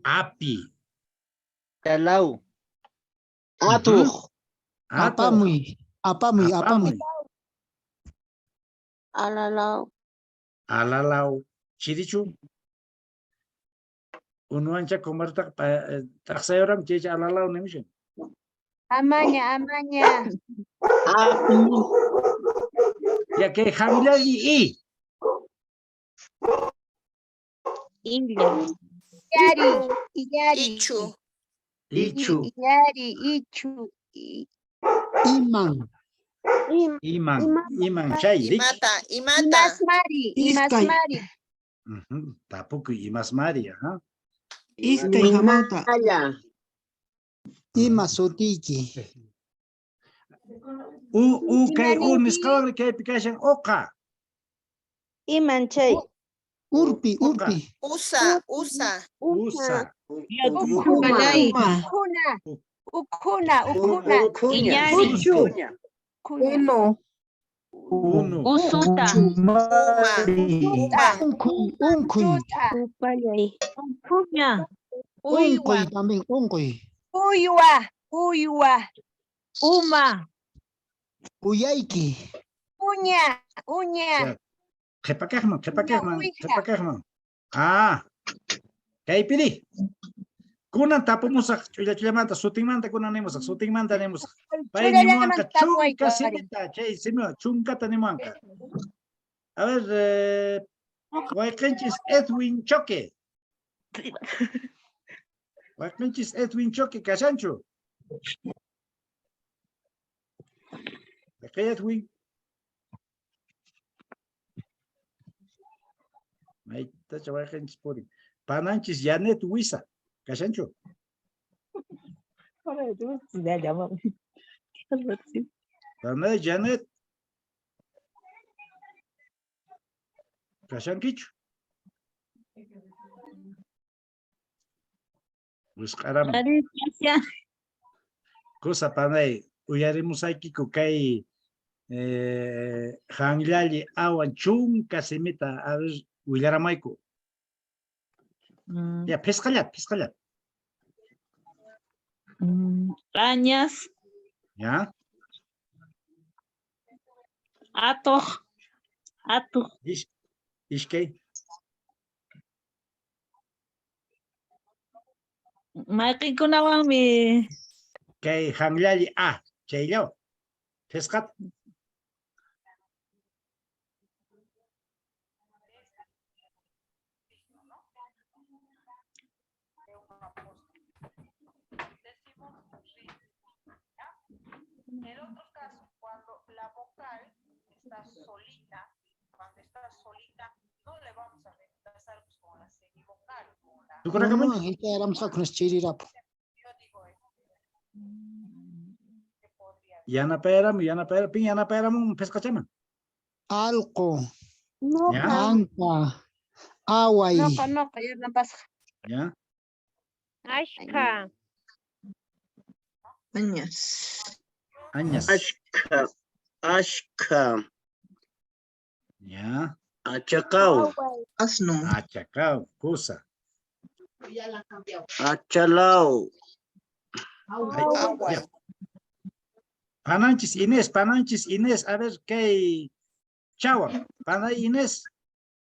Api. Chalau. Atuq. Apamuy. Apamuy, apamuy. Alalaw. Alalaw. Chirichu. Unuancha kumartaq taqsayuram chaycha alalaw nimushan. Amaña, amaña. Ya que hanllalli i. Illa. Illari, illari. Ichu. Ichu. Illari, ichu. Iman. Iman. Iman chay. Riki. Imata, imata. Imasmari, Iskay. imasmari. Tapukuy imasmari. Ajá. Iskay hamawta. Ima sutiyki. U kay u Imaninki? nisqawan kaypi kashan uqa. Iman chay. Urpi, urpi. Usa, usa. Usa. Ukhuna, ukhuna, ukhuna, ukhuna. Unkuña. Uchu. Unkuña. Uno. Unu. Usuta. Uma. Unkuy, unkuy. Upallay. Uña. Unkuy también, unkuy. Uywa, uywa. Uma. Uyayki. Uña, uña. Qhipakaqman, qhipakaqman, uwija. qhipakaqman. Ah. Kaypiri. Kunan tapumusaq ch'ulla ch'ullamanta sutinmanta kunan nimusaq, sutinmanta nimusaq. Pay nimuwanqa Ch'ullallaman chunka tapuwayku ari. simita, chay simi chunkata nimuwanqa. A ver, wayqinchis Edwin Choque. Wayqinchis Edwin Choque kashanchu. Wayqi Edwin. Maytacha wayqinchis purin. Pananchis Janet Wisa. Kashanchu. Panay Janet. Kashankichu. Wisq'aramun. Ari, kashan. Kusa panay uyarimusaykiku kay hanllalli awan chunka simita a ver willaramayku. Ya phisqallat, phisqallat. Añas. Ya. Atoq. Atuq. Iskay. Mayqinkunawanmi Kay hanllalli a chayllaw. Phisqat. El otro caso, cuando la vocal está solita, cuando está solita, no le vamos a reemplazar pues, con la semivocal, con la Unuwan hich'ayaramusqakunas chirirapu. Yanapayaramu, yanapayaramu, pin yanapayaramun phisqachaman. Allqu. Ya. Anka. Away. Noqa, noqa, yanapasqa. Ya. Ashka. Añas. Añas. Ashka. Ashka. Ya. Achakaw. Asno. Achakaw, kusa. Achalaw. Ay, ya. Pananchis Inés, Pananchis Inés, a ver kay chawan, Panay Inés,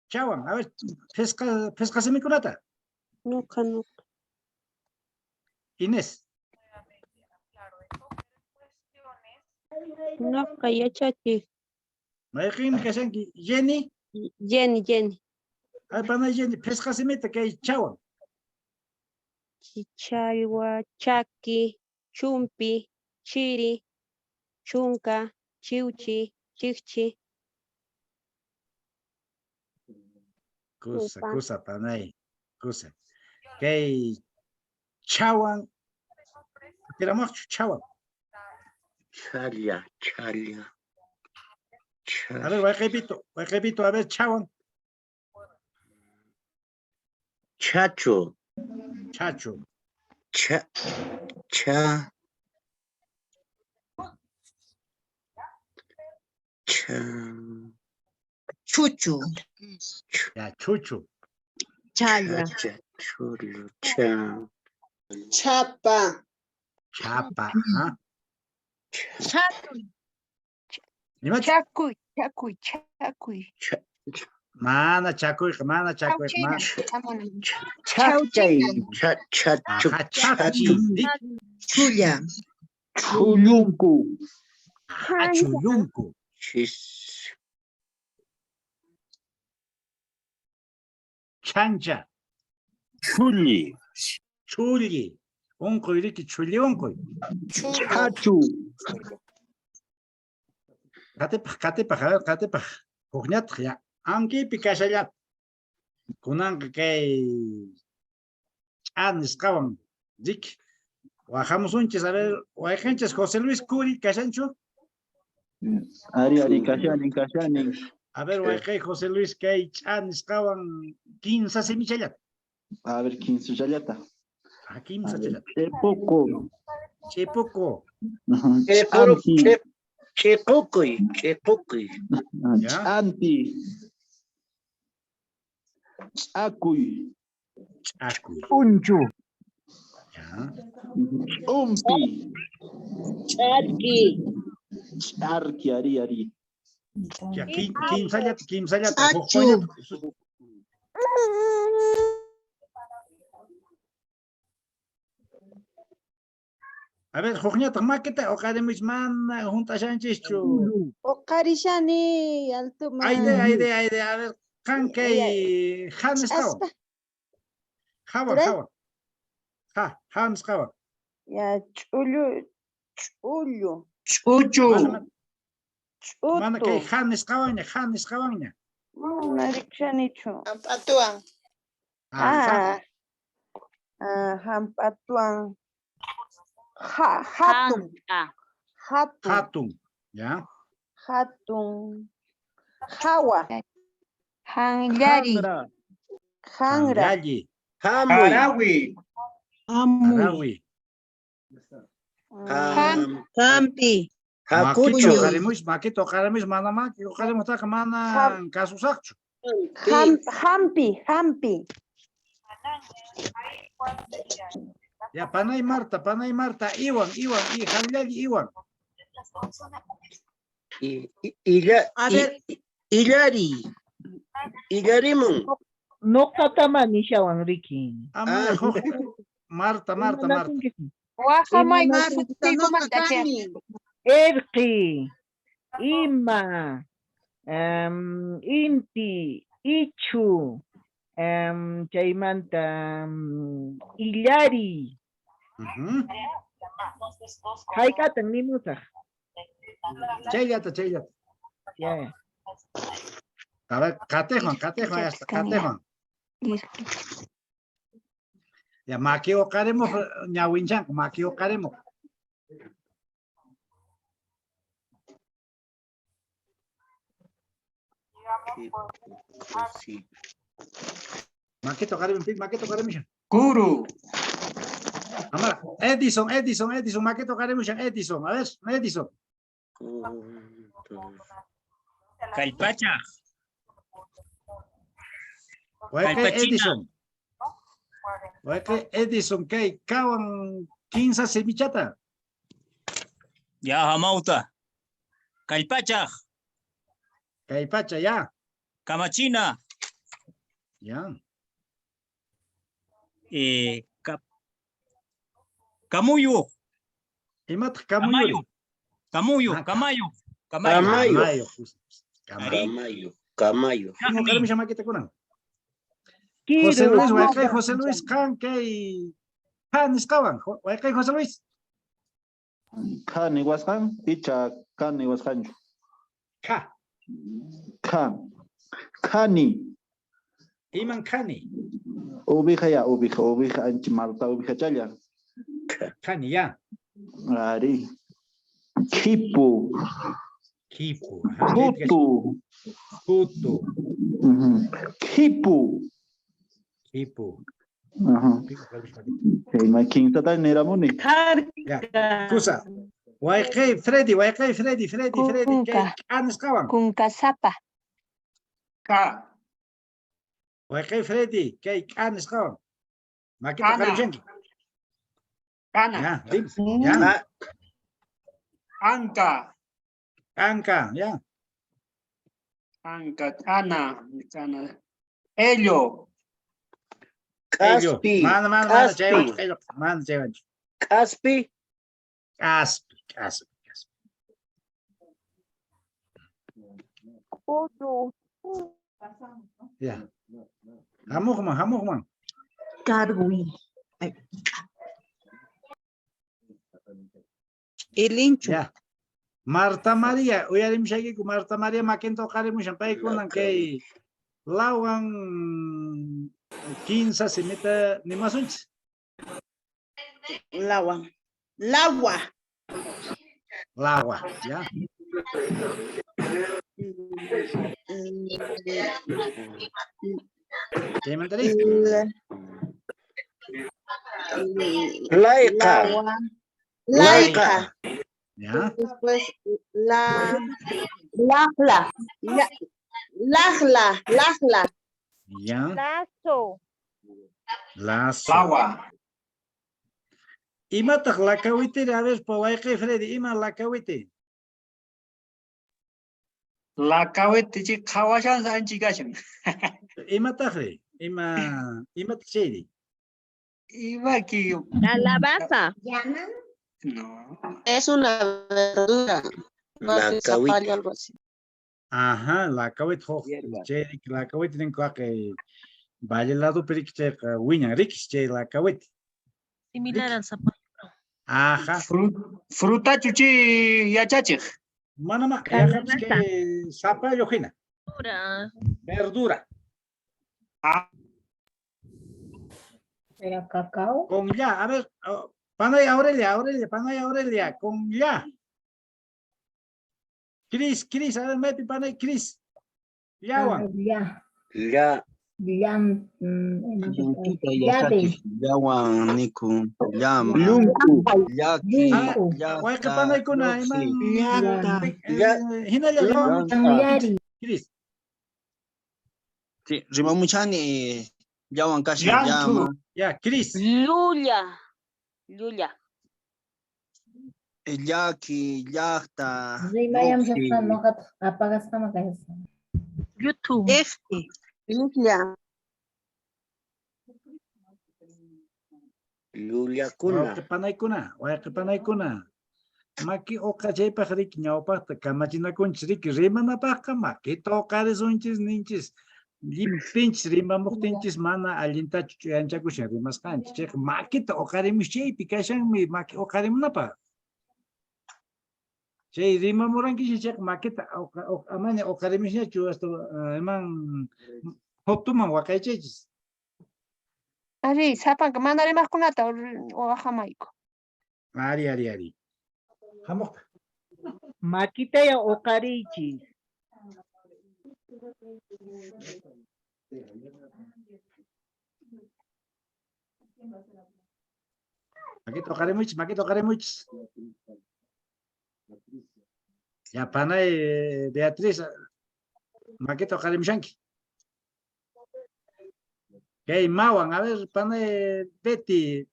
chawan, a ver, phisqa phisqa simikunata. Nuqa, nuqa. Inés. Nuqa yachachiq. Mayqinmi kashanki? Jenny. Jenny, Jenny. Ay, panay Jenny, phisqa simita kay chawan. Challwa, chaki, chumpi, chiri, chunka, chiwchi, chikchi. Kusa, Upa. kusa, panay, kusa. Kay chawan, atiramaqchu chawan. Challa, challa. A ver, wayqipito, wayqipito, a ver, chawan. Chacho. Chacho. Cha, cha. Cha. Chuchu. Ya, chuchu. Challa. Chacha, chulo, cha. Chapa. Chapa, ajá. Chakuy. Ima Chakuy, chakuy, chakuy. Mana chakuyqa, mana chakuyqa, mana. Chachay. Cha, chacho, Ajá, chapchi. Chulla. Chullunku. Ajá, chullunku. Chis. Chancha. Chulli. Chulli. Unquy riki, chulli unquy. Chachu. Qatipaq, qatipaq, a ver, qatipaq. Hukñataq ya. Ankipi kashallat. Kunanqa kay ch'a nisqawan riki. Wahamusunchis, a ver, wayqinchis José Luis Curi kashanchu? Ari, ari, kashanin, kashanin. A ver, wayqi José Luis kay ch'a nisqawan kinsa simichallat. A ver, kimsachallata. Ah, kimsachallata. Ch'ipuku. Ch'ipuku. Ch'iquru, Ch'anti. ch'iqukuy, ch'iqukuy. Ch'anti. Ch'akuy. Ch'akuy. Ch'unchu. Ch'umpi. Ch'arki. Ch'arki, ari, ari. Ya, kimsallata, kimsallata. Chachu. Hukkunañataq. A ver, hukñataq makita uqarimuych mana hunt'ashanchischu. Uqarishani altuman. Ayde, ayde, ayde, a ver, qan kay ha nisqawan. Ch'aspa. Hawan, Turay. hawan. Ha, ha nisqawan. Ya ch'ullu, ch'ullu, Ch'uchu. Mana, mana kay ch'utu. ha nisqawanña, ha nisqawanña. Mana rikushanichu. Hamp'atuwan. Ah, ha. Ah, ah, hamp'atuwan. Ha, hatun, hatun, Hatun. Ya. hatun. Hawa, Hanllari. Hanra. hanra, Hanllalli. Hamuy. Harawi. Harawi. Ham, Hampi. Makita hakuchu. uqarimuych, makita uqarimuych, mana maki uqarimuqtaqa mana kasusaqchu. ham, hampi, hampi. Ya, panay Marta, panay Marta, iwan, iwan, i, hanllalli iwan. Illa, A ver. illari. Illarimun. Noqatama nishawan riki. Ama Ah. huk Marta, Marta, Marta. Wahamay Marta, noqa sutiykumanta kani. Erqi, ima, inti, ichu, chaymanta illari. Ujú. Hayk'atan nimusaq. Chayllata, chayllata. Ya. A ver, qatiqwan, qatiqwan, ya está, qatiqwan. Ya, maki uqarimuq ñawinchanqa, maki uqarimuq. Sí. Makita uqarimuq, pi makita uqarimushan. Kuru. Amara, Edison, Edison, Edison, makita uqarimushan, Edison, a ver, Edison. Un, dos. Kallpachaq. Wayqi Kallpachina. Edison. Wayqi Edison kay kawan kinsa simichata. Ya hamawta. Kallpachaq. Kay pacha ya. Kamachina. Ya. Kamuyu. Imataq kamuyuri? Kamuyu. Ah, Kamayu. Kamayu. Kamayu. Kamayu. Ari. Kamayu. Kamayu. Ima uqarimushan makita kunan? José Kiru. Luis, wayqey José Luis, qan kay kha nisqawan, wayqey José Luis. Kha niwasqan icha ka niwasqanchu. Kha. Kha. Khani. Iman khani. Ubija ya, ubija, ubija, anchi malta ubijachalla. Khani ya. Ari. Khipu. Khipu. Khutu. Khutu. Khipu. Khipu. Ajá. Ima kinsata niramuni. Ya. Kusa. Wayqey Freddy, wayqey Freddy, Freddy, Freddy, kay Kunka. k'a nisqawan. Kunkasapa. Ka. Wayqey Freddy, kay k'a nisqawan. Makita Kana. qarishanki. Kana. Ya, dim. Ya. Anka. Anka, ya. Anka, ana, ana. Ello. Ello. K'aspi. Mana, mana, mana, chaywanchu, K'aspi. ello. Mana chaywanchu. K'aspi. K'aspi, k'aspi, k'aspi. K'utu. Ya. Hamuqman, hamuqman. Cargui. Ilinchu. Ya. Marta María, uyarimushaykiku, Marta María makinta uqarimushan, paykunan kay lawan kinsa simita nimasunchis. Lawan. Lawa. Lawa, ya. Chaymantari. Layqa. Lawa. Layqa. Ya. Después la Lajla. la lajla, lajla. Ya. Lazo. Lazo. Lawa. Imataq lakawitiri? A ver, po wayqey Freddy, ima lakawiti? Lakawiti chi qhawashan anchi kashan. Imataqri? Ima imataq chayri? Ima ki Calabaza. No. Es una verdura. No sé, Lakawiti. zapallo, algo así. Ajá, lakawiti huk chay lakawiti ninku haqay Valle ladopi riki chayqa wiñan riki chay lakawiti. Similar al zapallo. Ajá. Frutachu chi yachachiq. Mana ma yaqapis kay zapallo hina. Verdura. Verdura. Ah. Era cacao. Con ya, a ver, oh, Panay Aurelia, Aurelia, Panay Aurelia, con ya. Cris, Cris, a ver, maypi Panay, Cris. Llawan. Ya. Ya. Llan, llave. Llawan nikun llama. Llunku. Llaki. Llunku. Wayqi Llaqta. panaykuna, iman. Llaqta. Hinalla Yari. Cris. Sí, rimamuchani llawan kashan llama. Ya, Cris. Lulla. Llulla. Llaki, llaqta. Rimayamshasqa noqataq apagasqama kashasqa. YouTube. Ejti. Llulla. Llullakuna. Wayqi panaykuna, wayqi panaykuna. Maki uqa chaypaq riki ñawpaqta kamachinakunchis riki rimanapaqqa makita uqarisunchis ninchis. Llipinchis rimamuqtinchis mana allintachu ch'uyanchakushan rimasqanchis. Chayqa makita uqarimush chaypi kashanmi maki uqarimunapaq. Chay rimamurankichis chayqa makita amaña uqarimushñachu hasta iman fotuman waqaychaychis. Ari, sapanka mana rimaqkunata waqamayku. Ari, ari, ari. Hamuqta. Makitaya uqariychis. Makita uqarimuychis, makita uqarimuychis. Ya, panay Beatriz, makita uqarimushanki. Kay mawan, a ver, panay Betty,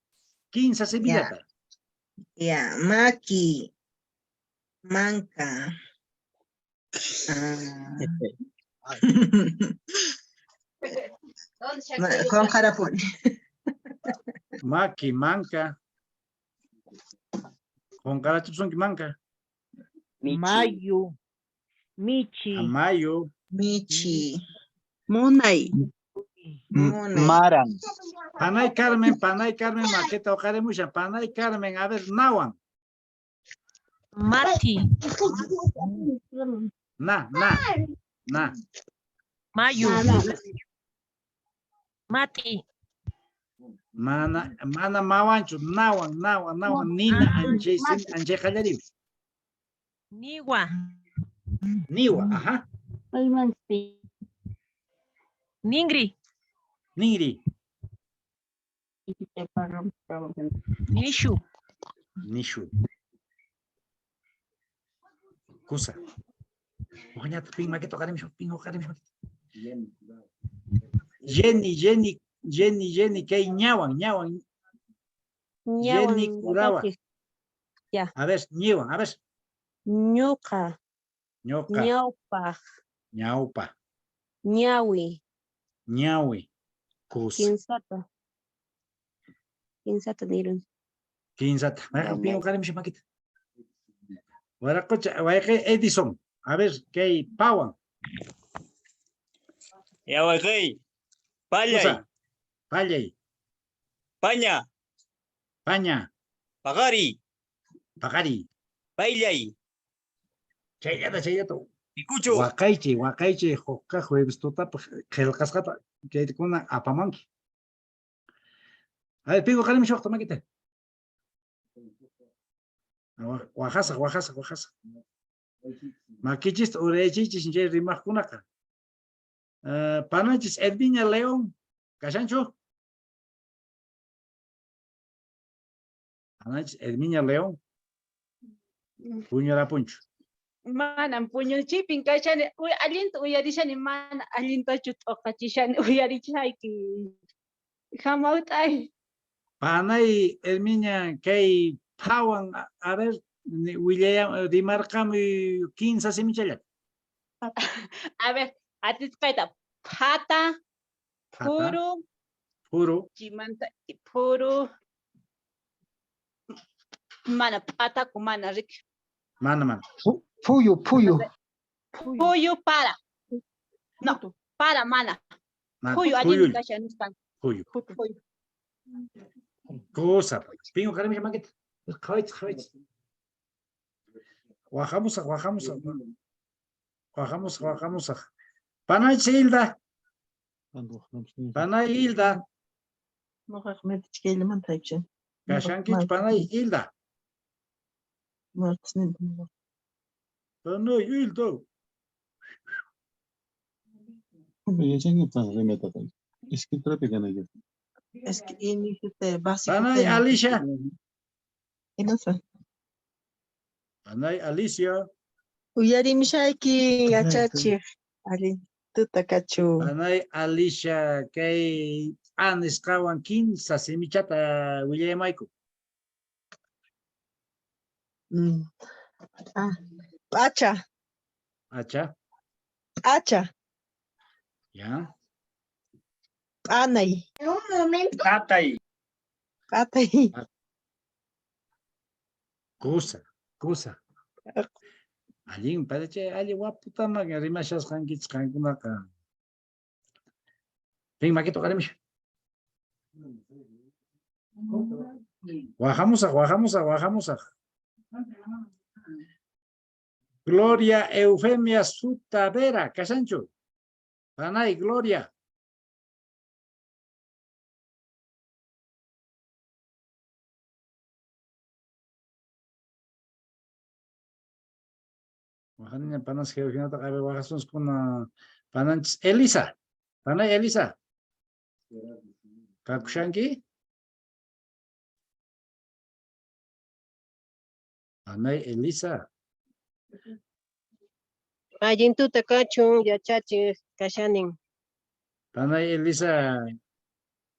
15 semillata. Ya, maki. Manca. Ah. Juan Jarapón. Maki, manca. Qunqarachipsunki manca. Mayu. Michi. Mayu. Michi. Munay. Maran. Panay Carmen, Panay Carmen, makita uqarimushan. Panay Carmen, a ver, nawan. Mati. Na, na, na. Mayu. Mati. Mana, mana mawanchu, nawan, nawan, nawan, nina, anchay, sin, anchay qallarim. Niwa. Niwa, ajá. Ningri. Ningri. Nishu. Nishu. Kusa. Uqñata pin makita uqarimushun, pin uqarimushun. Jenny, Jenny, Jenny, Jenny, kay ñawan, ñawan. Jenny Ñawan Kurawa. yachachiq. Ya. A ver, ñiwan, a ver. Ñuqa. Ñuqa. Ñawpaq. Ñawpa. Ñawi. Ñawi. Kusa. Kinsata. Kinsata nirun. Kinsata. Mayqan pin uqarimushun makita. Waraqucha, wayqi Edison. A ver, kay pawan. Ya wayqi. Pallay. Kusa. Pallay. Paña. Paña. Paqari. Paqari. Payllay. Chayllata, chayllata. Pikuchu. Waqaychay, waqaychay, huk jueves tutapaq qillqasqata kaykuna apamanki. A ver, pin uqarimushun makita. Waqasaq, waqasaq, waqasaq. Makichista uraychiychis chay rimaqkunaqa. Pananchis Edviña León, kashanchu? Pananchis Edviña León. Puñurapunchu. Manam puñuchipin kashani, allinta uyarishani, mana allintachu t'uqachishani uyarichayki. Hamawt'ay. Panay Herminia kay phawan, a ver, willaya rimarqamuy kinsa simichallata. A ver, atisqayta phata, Phata. phuru, Phuru. chimanta phuru. Mana p'ataku mana riki. Mana mana. Phuyu, phuyu. Phuyu para. No, para mana. Mana, Phuyu phuyulla. allinmi kashan nispan. Phuyu. Phuyu. Kusa. Pin uqarimushun makita. Qhawaychis, qhawaychis. Waqamusaq, waqamusaq. Waqamusaq, waqamusaq. Panay Hilda. Panay Hilda. Noqaqa matichkayllamanta haypchani. Kashankichu panay Hilda. Martisninta. Panay Hilda. Yachankitan rimaytaqa. Escritura kanayki. Es que inicio básico. Panay Alicia. Inasa. Panay Alicia. Uyarimishayki yachachiq. Allin tuta kachun. Panay Alicia kay a nisqawan kinsa simichata willayamayku. Ah, p'acha, Acha, p'acha, ya. p'anay, En un momento. Tatay. p'atay. Kusa, kusa. Allin parece allin waputama rimashasqankichis qankunaqa. Pin makita uqarimushun. Waqamusaq, waqamusaq, waqamusaq. Gloria Eufemia Sutavera, kashanchu? Panay Gloria. Waqaniña panas Georginataqa, a ver, waqasunskuna pananchis Elisa. Panay Elisa. Kakushanki? Panay Elisa. Allin tuta kachun yachachiq kashanin. Panay Elisa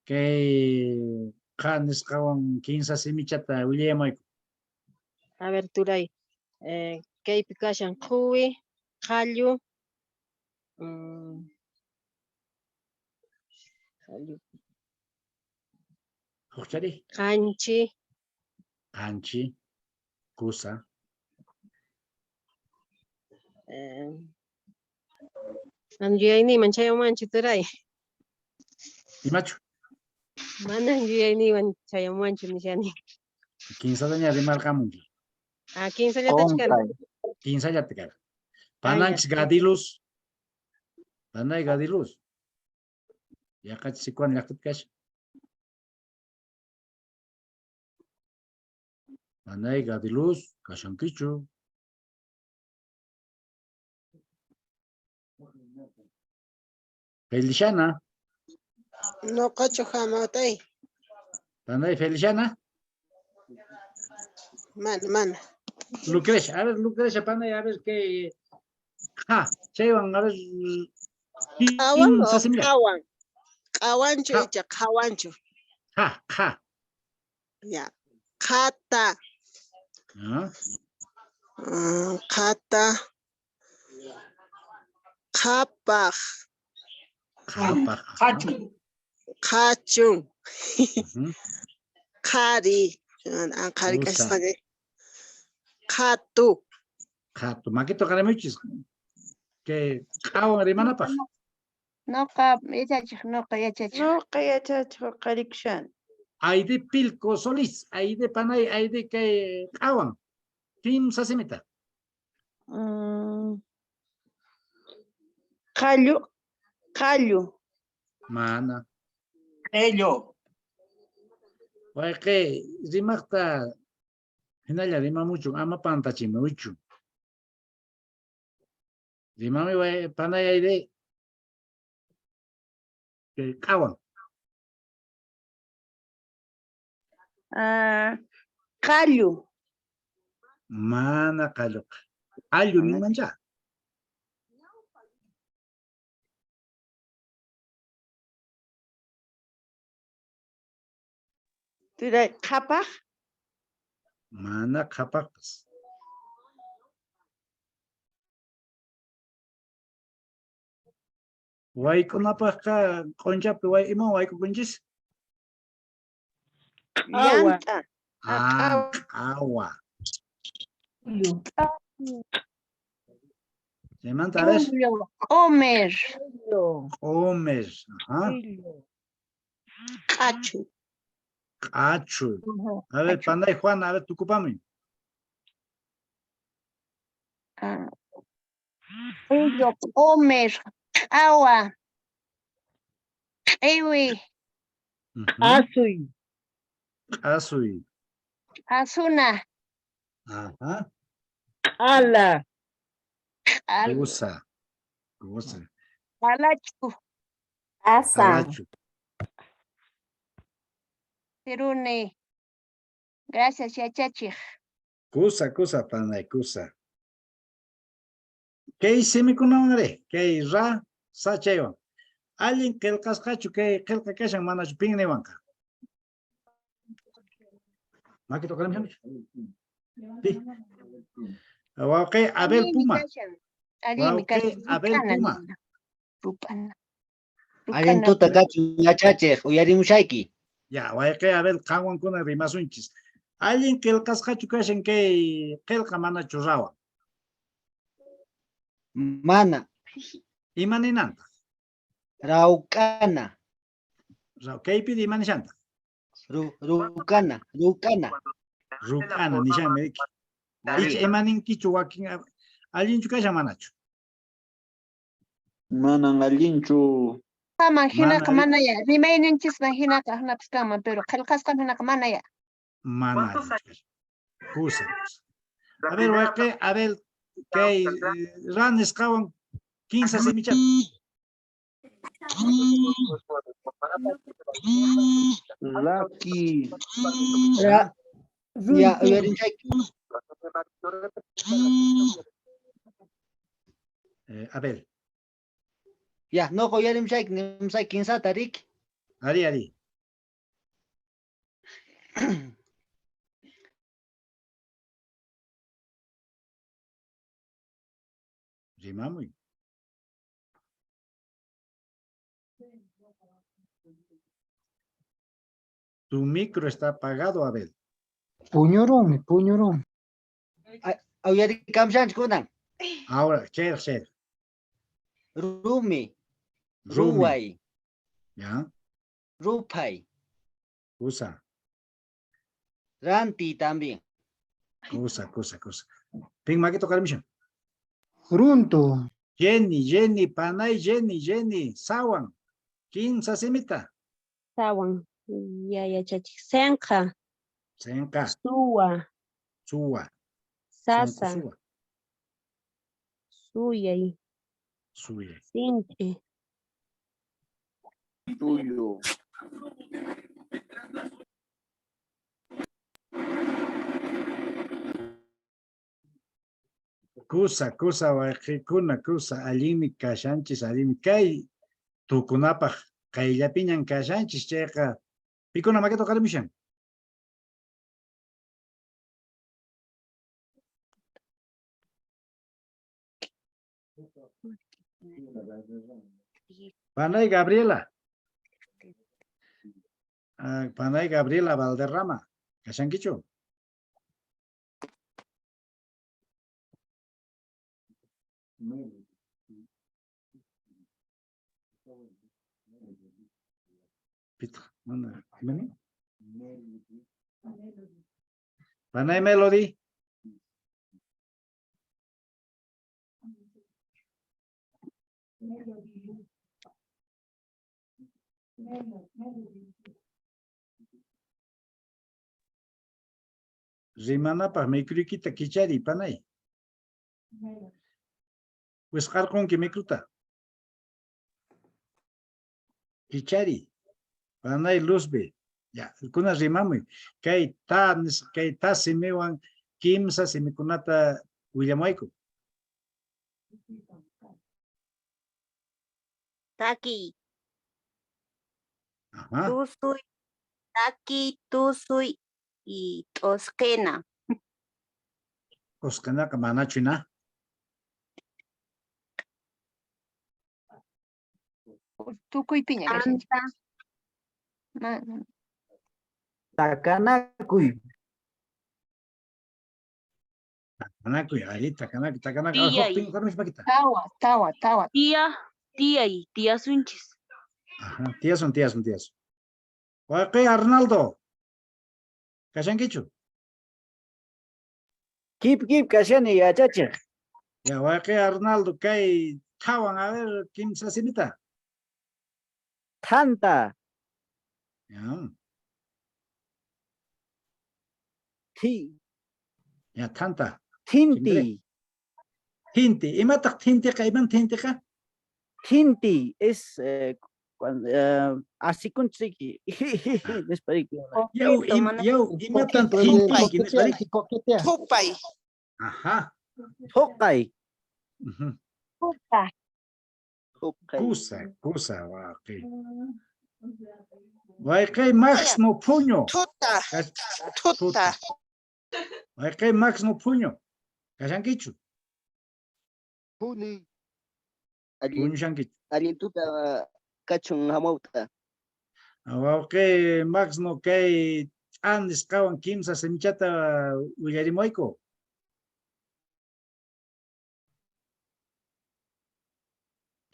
kay qa nisqawan kinsa simichata willayamayku. A ver, turay. Kaypi kashan quwi, qallu, qallu. Huqchari? Qanchi. Qanchi, kusa. Yuyayninman chayamanchu turay. Imachu? Manan yuyayniywan chayamuwanchu nishani. Kinsataña rimarqamunki. Ah, kinsallatachu kan? Kinsallata kara. Pananchis Gadilus. Panay Gadilus. Yaqachis Sikuan llaqtapi kashan. Panay Gadilus, kashankichu? Feliciana. Noqachu hamawtay. Panay Feliciana. Mana, mana. Lucrecia, a ver, Lucrecia, panay, a ver qué. Ja, chaywan, a ver. Qhawan o Kimsa similla. qhawan? Qhawanchu icha qhawanchu? Ja, ja. Ya. Qhata. Ah, Qhata. Qhapaq. Qhapaq. Qhachun. Qhachun. Qhari. Qhari Kusa. kasqan. Qhatu. Qhatu. Makita qaramuchis. Que qhawan rimanapaq. Noqa yachachiq, noqa yachachiq. Noqa yachachiq huqarikushani. Aide Pilco Solís, Aide Panay, Aide kay qhawan. Kimsa simita. Qallu, qallu. Mana. Q'illu. Wayqi, rimaqta hinalla rimamuchun, ama pantachimuychu. Rimami way panay Aide. Kay qhawan. Ah, qallu. Mana qalluqa. Allu ninmancha. Turay qhapaq. Mana qhapaqpas. Wayk'unapaqqa q'unchapi way imawan wayk'ukunchis? Llant'a. Ah, q'awa. Chaymanta a ver. Q'umir. Q'umir. Ajá. Q'achu. Q'achu. A ver, Panay Juana, a ver, tukupamuy. Ah. Q'illu, q'umir, q'awa, q'iwi. Asuy. Asuy. Asuna. Ajá. Q'ala. Q'ala. Kusa. Kusa. Q'alachu. Asa. Q'alachu. Siruni. Gracias, yachachiq. Kusa, kusa, panay, kusa. Kay simikunawan ari, kay ra, sa chaywan. Allin qillqasqachu kay qillqa kashan manachu pin niwanqa. Makita uqarimushankichu? Pi. Wawqi Abel Allinmi Puma. kashan. Allinmi Wawqi kashan. Abel Ruk'ana Puma. nina. Ruk'ana. Allin Ruk'ana tuta kachun yachachiq, uyarimushayki. Ya, wayqi Abel qanwankuna rimasunchis. Allin qillqasqachu kashan kay qillqa manachu rawan? Mana. Ima ninantaq? Rawk'ana. Kaypi ima nishantaq? Ruk'ana, ruk'ana. Ruk'ana nishanmi riki. Icha ima ninkichu wakin allinchu kashan manachu? Manan allinchu. Aman hinaqa Mana mana ya. Rimayninchisman hinaqa hinapas kanman, pero qillqasqam hinaqa mana ya. Mana allinchu kashan. Kusa, kusa. A ver, wayqi Abel, kay ra nisqawan kinsa simichata. Laki. Ra, ya, uyarinchayki. Abel. Ya, noqa uyarimshayki, nimusayki kinsata riki. Ari, ari. Rimamuy. Tu micro está apagado, Abel. Puñurunmi, puñurunmi. Uyarikamshanchik kunan. Ahora, cher, cher. Rumi. Rumi. Ruway. Ya. Rupay. Kusa. Ranti también. Kusa, kusa, kusa. Pin makita hoqarimushan. Runtu. Jenny, Jenny, panay Jenny, Jenny, sawan. Kimsa simita. Sawan. Ya yachachiq. Senqa. Senqa. Suwa. Suwa. Sasa. Suwa. Suyay. Suyay. Sinchi. Suyu. Kusa, kusa, wayqikuna, kusa, allinmi kashanchis, allinmi kay tukunapaq qayllapiñan kashanchis chayqa pikuna makita hoqarimushan. Panay Gabriela. Ah, Panay Gabriela Valderrama. Kashankichu? Pita, mana, imani? Panay Melody. Rimanapaq microykita kichariy, panay. Wisqarqunki micruta. Kichariy. Panay Luzbe. Ya, kuna rimamuy. Kay ta kay ta simiwan kimsa simikunata willamuwayku. Takiy. Ajá. Tusuy. Takiy, tusuy y t'usqina. T'usqinaqa manachu na? Tukuypiña kashanchis. Mana. Takanakuy. Takanakuy, ahí, takanakuy, takanakuy. Tiyay. Pin, hoqarimush makita. Tawa, tawa, tawa. Tía, tiyay, tiyasunchis. Ajá, tiyasun, tiyasun, tiyasun. Wayqi Arnaldo. Kashankichu? Kip kip kashani yachachiq. Ya, wayqi Arnaldo kay thawan, a ver, kimsa simita. Thanta. Ya. Thi. Ya, thanta. Thinti. Thinti. Imataq thintiqa? Iman thintiqa? Thinti es cuando asikunchiki. Nispariki. Yaw, yaw, imatan thintinki nispariki? Thupay. Ajá. Thuqay. Kusa, kusa, waqi. Wayqi Maxno Puño. Thuta. Thuta. Wayqi Maxno Puño. Kashankichu? Puni. Puñushankichu. Allin tuta kachun hamawt'a. Wawqi Maxno kay t'an nisqawan kimsa simichata willarimuwayku.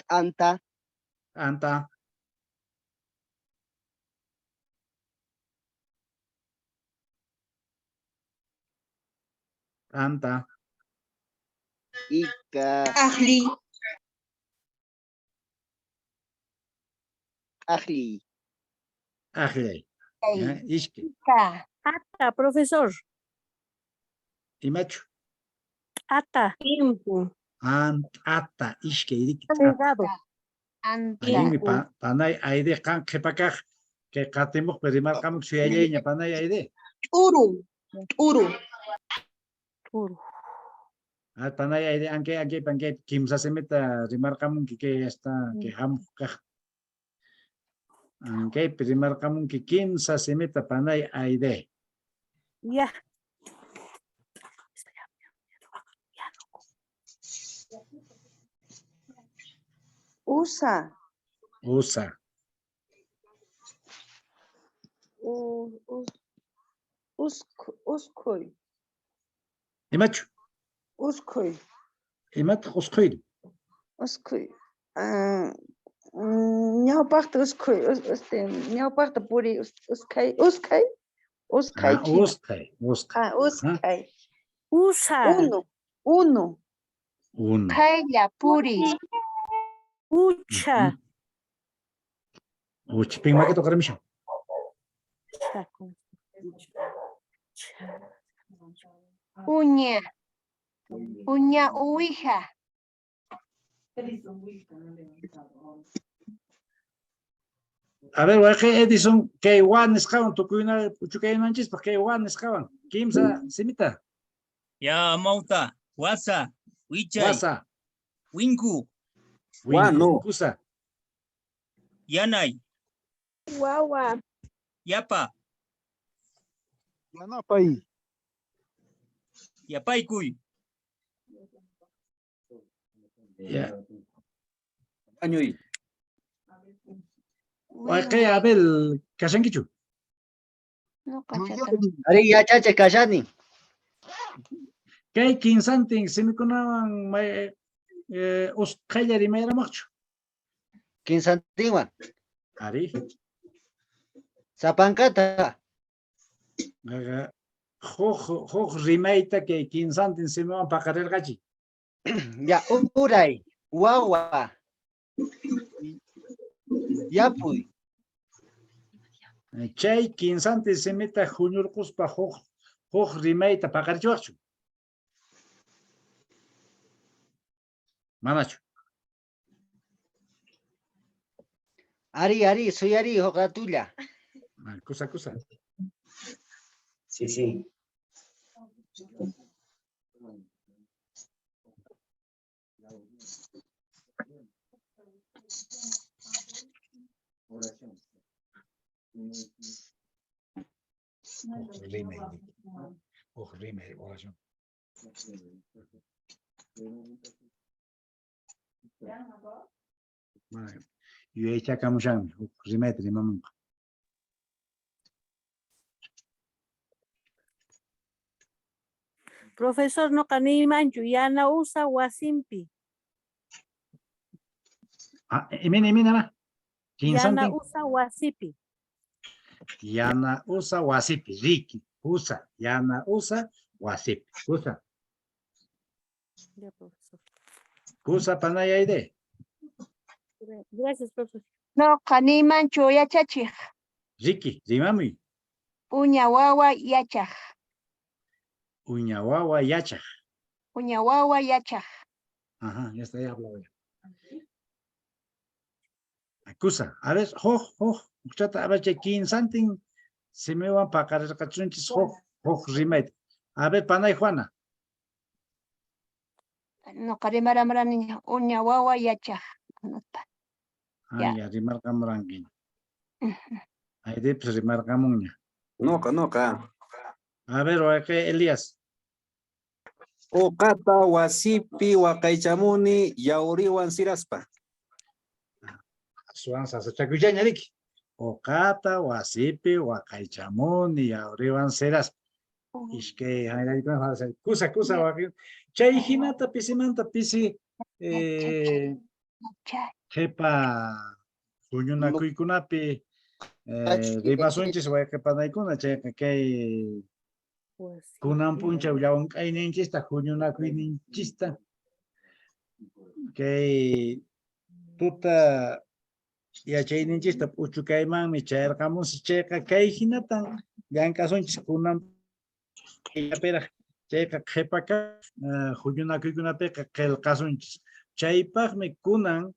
T'anta. T'anta. T'anta. Ika. Aqli. Aqli. Aqllay. Ya, ishkay. Ata, profesor. Imachu? Ata. Tiempo. Ata, ishkay riki. Abogado. Allinmi panay ayde qan qhipakaq kay qatimuqpi rimarqamuk suyallayña panay ayde. T'uru, t'uru. T'uru. Ah, panay ayde ankay ankay pankay kimsa simita rimarqamunki kay hasta kay hamuq kaq. Ankaypi rimarqamunki kimsa simita panay ayde. Ya. Usa. Usa. Usqhuy. Imachu? Usqhuy. Imataq usqhuyri? Usqhuy. Ñawpaqta uskhuy, este, ñawpaqta puriy, uskhay, uskhay, uskhay. Ah, usqhay, usqhay. Ah, uskhay. Usa. Unu, unu. Unu. Qaylla puriy. Ucha. Ucha. Pin makita uqarimushan. Uña. Uña uwija. A ver, wayqi Edison, kay wa nisqawan tukuyna puchukayunanchispaq kay wa nisqawan kimsa simita. Ya, mauta, wasa, wichay, Wasa. Winku, Winku, kusa. Yanay, Wawa. Yapa, Yanapay. Yapaykuy. Ya. Añuy. Wayqi Abel, kashankichu? Ari yachachiq kashani. Kay kinsantin simikunawan may usqhaylla rimayramaqchu? Kinsantinwan. Ari. Sapankata. Huk huk rimayta kay kinsantin simiwan paqarirqachiy. Ya, uray, wawa. Yapuy. Chay kinsantin simita huñurquspa huk huk rimayta paqarichiwaqchu? Manachu? Ari, ari, suyari, huk ratulla. Ah, kusa, kusa. Sí, sí. Huk rimay. Huk rimay oración. Mana yuyaychakamushanmi huk rimayta rimamunqa. Profesor, noqa niymanchu yana usa wasinpi. Ah, imayna, imayna ma? Yana Kinsantin. usa wasipi. Yana usa wasipi, riki, usa, yana usa wasipi, usa. Ya, profesor. Kusa panayayde. Gracias, profesor. Noqa niymanchu yachachiq. Riki, rimamuy. Uña wawa yachaq. Uña wawa yachaq. Uña wawa yachaq. Ajá, ya está, ya hablaba ya. Kusa, a ver, huk, huk, chata, a ver, chay kinsantin simiwan paqarirqachunchis huk, huk rimayta. A ver, panay Juana. Noqa rimaramrani uña wawa yachaq. Anota. Ah, Ya. ya, rimarqamuranki. Aydipis rimarqamunña. Noqa, noqa. A ver, wayqi Elías. Uqata wasipi waqaychamuni yawriwan siraspa. Aswan sasachakuychaña riki. Uqata wasipi waqaychamuni yawriwan siraspa. Iskay hayraykuna kusa kusa waqi. Chay hinata pisimanta pisi qhipa huñunakuykunapi rimasunchis wayqi panaykuna chayqa kay kunan p'unchaw llank'ayninchista huñunakuyninchista kay tuta yachayninchista p'uchukaymanmi chayarqamunsi chayqa kay hinatan llank'asunchis kunan killapiraq chayqa qhipa kaq huñunakuykunapiqa qillqasunchis chaypaqmi kunan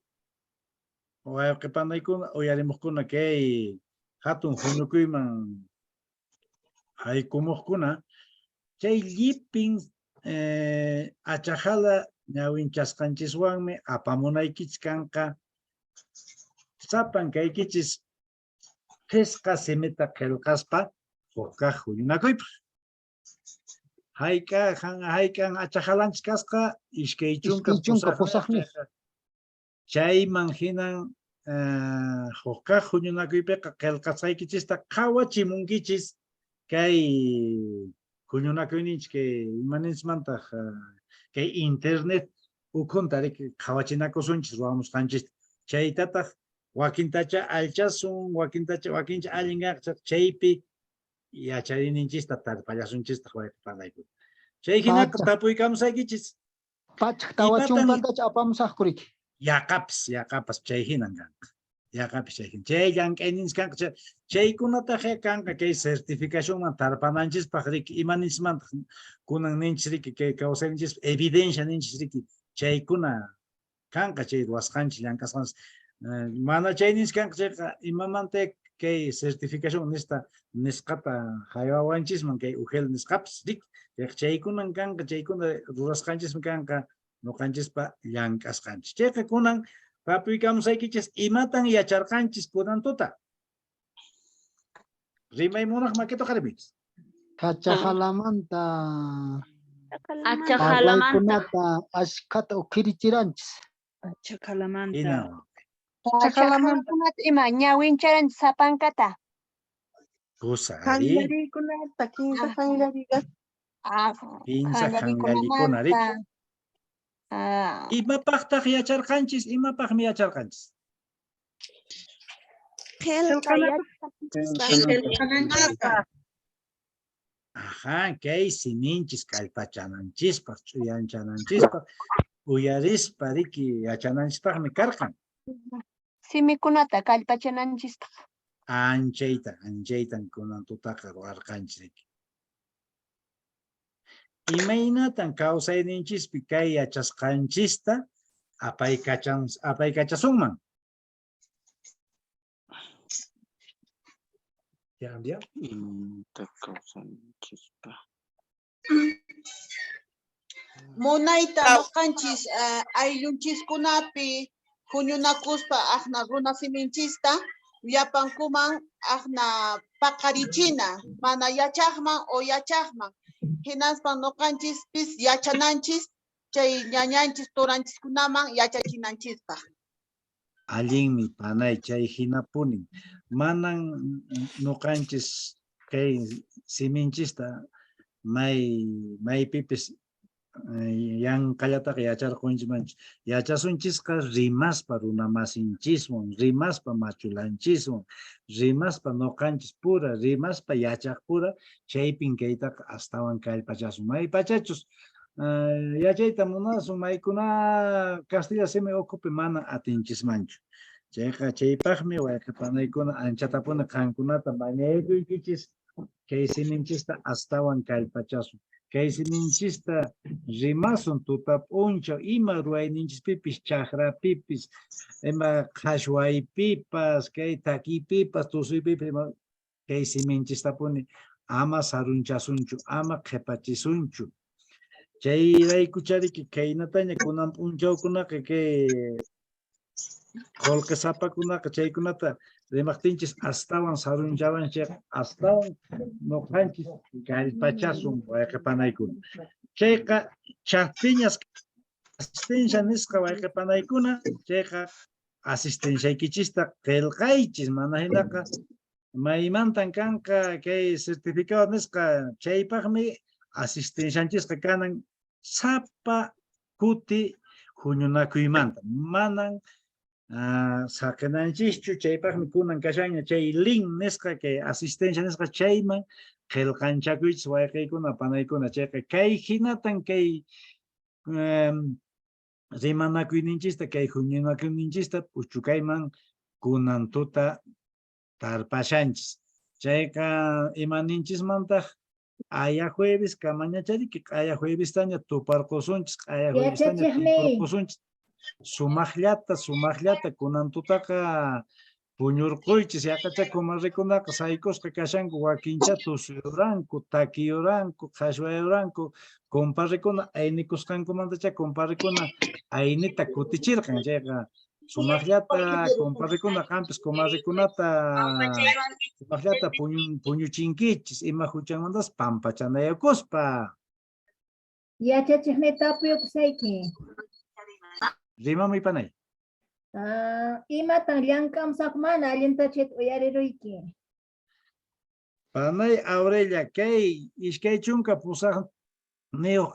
wayqi panaykuna uyarimuqkuna kay hatun huñukuyman haykumuqkuna chay llipin achahala ñawinchasqanchiswanmi apamunaykichis kanqa sapan kaykichis qhisqa simita qillqaspa huk kaq huñunakuypaq. Hayk'a hayk'an achahalanchis kasqa 20 pusaqniyuq. Chayman hinan huk kaq huñunakuypiqa qillqasqaykichista qhawachimunkichis kay huñunakuyninchis kay imaninchikmantaq kay internet ukhunta riki qhawachinakusunchis ruwamusqanchista chaytataq Wakintacha allchasun, wakintacha wakincha allin kanqa chaypi yachayninchista tarpallasunchistaq wayqe panaykuna. Chay hinaqa tapuykamusaykichis. Pachak tawa chunkantacha apamusaqku riki. Yaqapis, yaqapas chay hinan kanqa. Yaqapis chay hina. Chay llank'ayninchis kanqa. Chaykunataqa kanqa kay certificacionman tarpananchispaq riki, ima ninchismantaq kunan ninchis riki, kay kawsayninchis evidencia ninchis riki, chaykuna kanqa chay ruwasqanchis, llank'asqanchis. Mana chay ninchis kanqa chayqa imamanta kay certificación nista nisqata haywawanchisman kay UGEL nisqapis riki. Chayqa chaykunan kanqa, chaykuna rurasqanchismi kanqa noqanchispa llank'asqanchis. Chayqa kunan tapuykamusaykichis, imatan yacharqanchis kunan tuta? Rimay munaq makita qaripiychis. Achajalamanta Achajalamanta. parlaykunata ashkhata ukhirichiranchis. Achajalamanta. Achajalamanta ima ñawincharanchis sapankata. Kusa, ari. Hanllariykunata, kinsa hanllarigas. Kinsa hanllarikuna, riki. Imapaqtaq yacharqanchis? Imapaqmi yacharqanchis? Qillqananchispaq. Ajá, kay siminchis kallpachananchispaq, ch'uyanchananchispaq, uyarispa riki yachananchispaqmi karqan. Simikunata kallpachananchispaq. Anchayta, anchaytan kunan tutaqa ruwarqanchis riki. Imaynatan kawsayninchispi kay yachasqanchista apaykachasunman? Ya, ya. Imaynata kawsayninchispaq? Munayta noqanchis ayllunchiskunapi huñunakuspa aqna runa siminchista llapankuman aqna paqarichina, mana yachaqman o yachaqman. Hinaspa noqanchispis yachananchis chay ñañanchis turanchiskunaman yachachinanchispaq. Allinmi panay, chay hinapunin. Manan noqanchis kay siminchista maypipis yanqallataqa yacharqunchikmanchu. Yachasunchisqa rimaspa runamasinchiswan, rimaspa machulanchiswan, rimaspa noqanchis pura, rimaspa yachaq pura, chaypin kaytaqa astawan kallpachasun. Maypachachus yachayta munasun, maykuna kastilla simi ukhupi mana atinchismanchu. Chayqa chaypaqmi wayqe panaykuna anchatapuni qankunata mañaykuykichis kay siminchista astawan kallpachasun. Kay siminchista rimasun tuta p'unchaw ima ruwayninchispipis, chakrapipis, ima qhashwaypipas, kay takiypipas, tusuypipas, ima kay siminchistapuni ama sarunchasunchu, ama qhipachisunchu. Chayraykuchariki kaynataña kunan p'unchawkunaqa kay qolqesapakunaqa chaykunata rimaqtinchis astawan sarunchawanchik, astawan noqanchis kallpachasun wayqe panaykuna. Chayqa chatpiñas asistencia nisqa wayqe panaykuna, chayqa asistenciaykichista qelqaychis, mana hinaqa maymantan kanqa kay certificado nisqa, chaypaqmi asistencianchisqa kanan sapa kuti huñunakuymanta, manan saqenanchischu, chaypaqmi kunan kashanña chay link nisqa, kay asistencia nisqa, chayman qelqanchakuychis wayqeykuna panaykuna. Chayqa kay hinatan kay rimanakuyninchista, kay huñunakuyninchista p'uchukayman kunan tuta tarpashanchis. Chayqa imaninchismantaq q'aya jueves kamañachariki, q'aya juevestaña tuparqusunchis, q'aya juevestaña tinkurqusunchis. Sumaqllata, sumaqllata kunan tutaqa puñurquychis, yaqacha comadrekunaqa saykusqa kashanku, wakincha tusuyuranku, takiyuranku, qhashwayuranku, compadrekuna aynikusqankumantacha compadrekuna aynita kutichirqan. Chayqa sumaqllata compadrekuna, qampis comadrekunata sumaqllata puñuchinkichis, ima huchanmantas pampachanayakuspa. Yachachiqmi tapuyukusayki. Rimamuy panay. Imatan llank'amusaq mana allinta chayta uyariruyki? Panay Aurelia, kay 28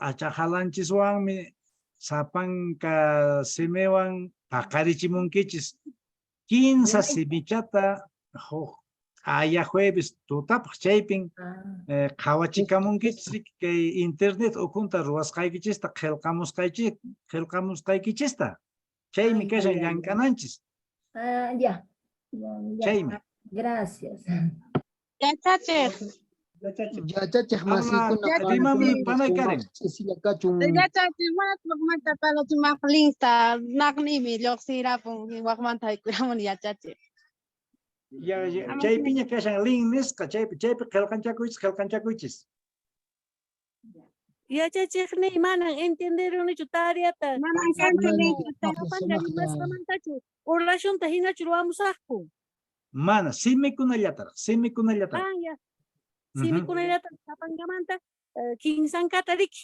achajalanchiswanmi sapanka simiwan paqarichimunkichis. Kinsa simichata huk q'aya jueves tutapaq chaypin qhawachikamunkichis riki kay internet ukhunta ruwasqaykichista qillqamusqaykichista. Chaymi Ay, kashan ay, ay, ay. llank'ananchis. Ah, ya. Ya, ya. Chaymi. Gracias. Yachachiq. Yachachiq Habla, masiykuna rimamuy qamkuna panay Karen. sumaq ch'isilla kachun. Yachachiq, mana waqmanta parlachimaq linkta naqnimi lluqsirapun waqmanta haykuramuni yachachiq. Ya, ya, Ama chaypiña kashan link nisqa, chaypi chaypi qillqanchakuychis, qillqanchakuychis. Yachachiqniy manan entenderunichu tareata. Manan kanchu link. Sapanka sumaqta. rimasqamantachu oracionta hinachu ruwamusaqku. Mana, simikunallataraq, simikunallataraq. Ah, ya. Ujú. Simikunallata sapankamanta kinsankata riki.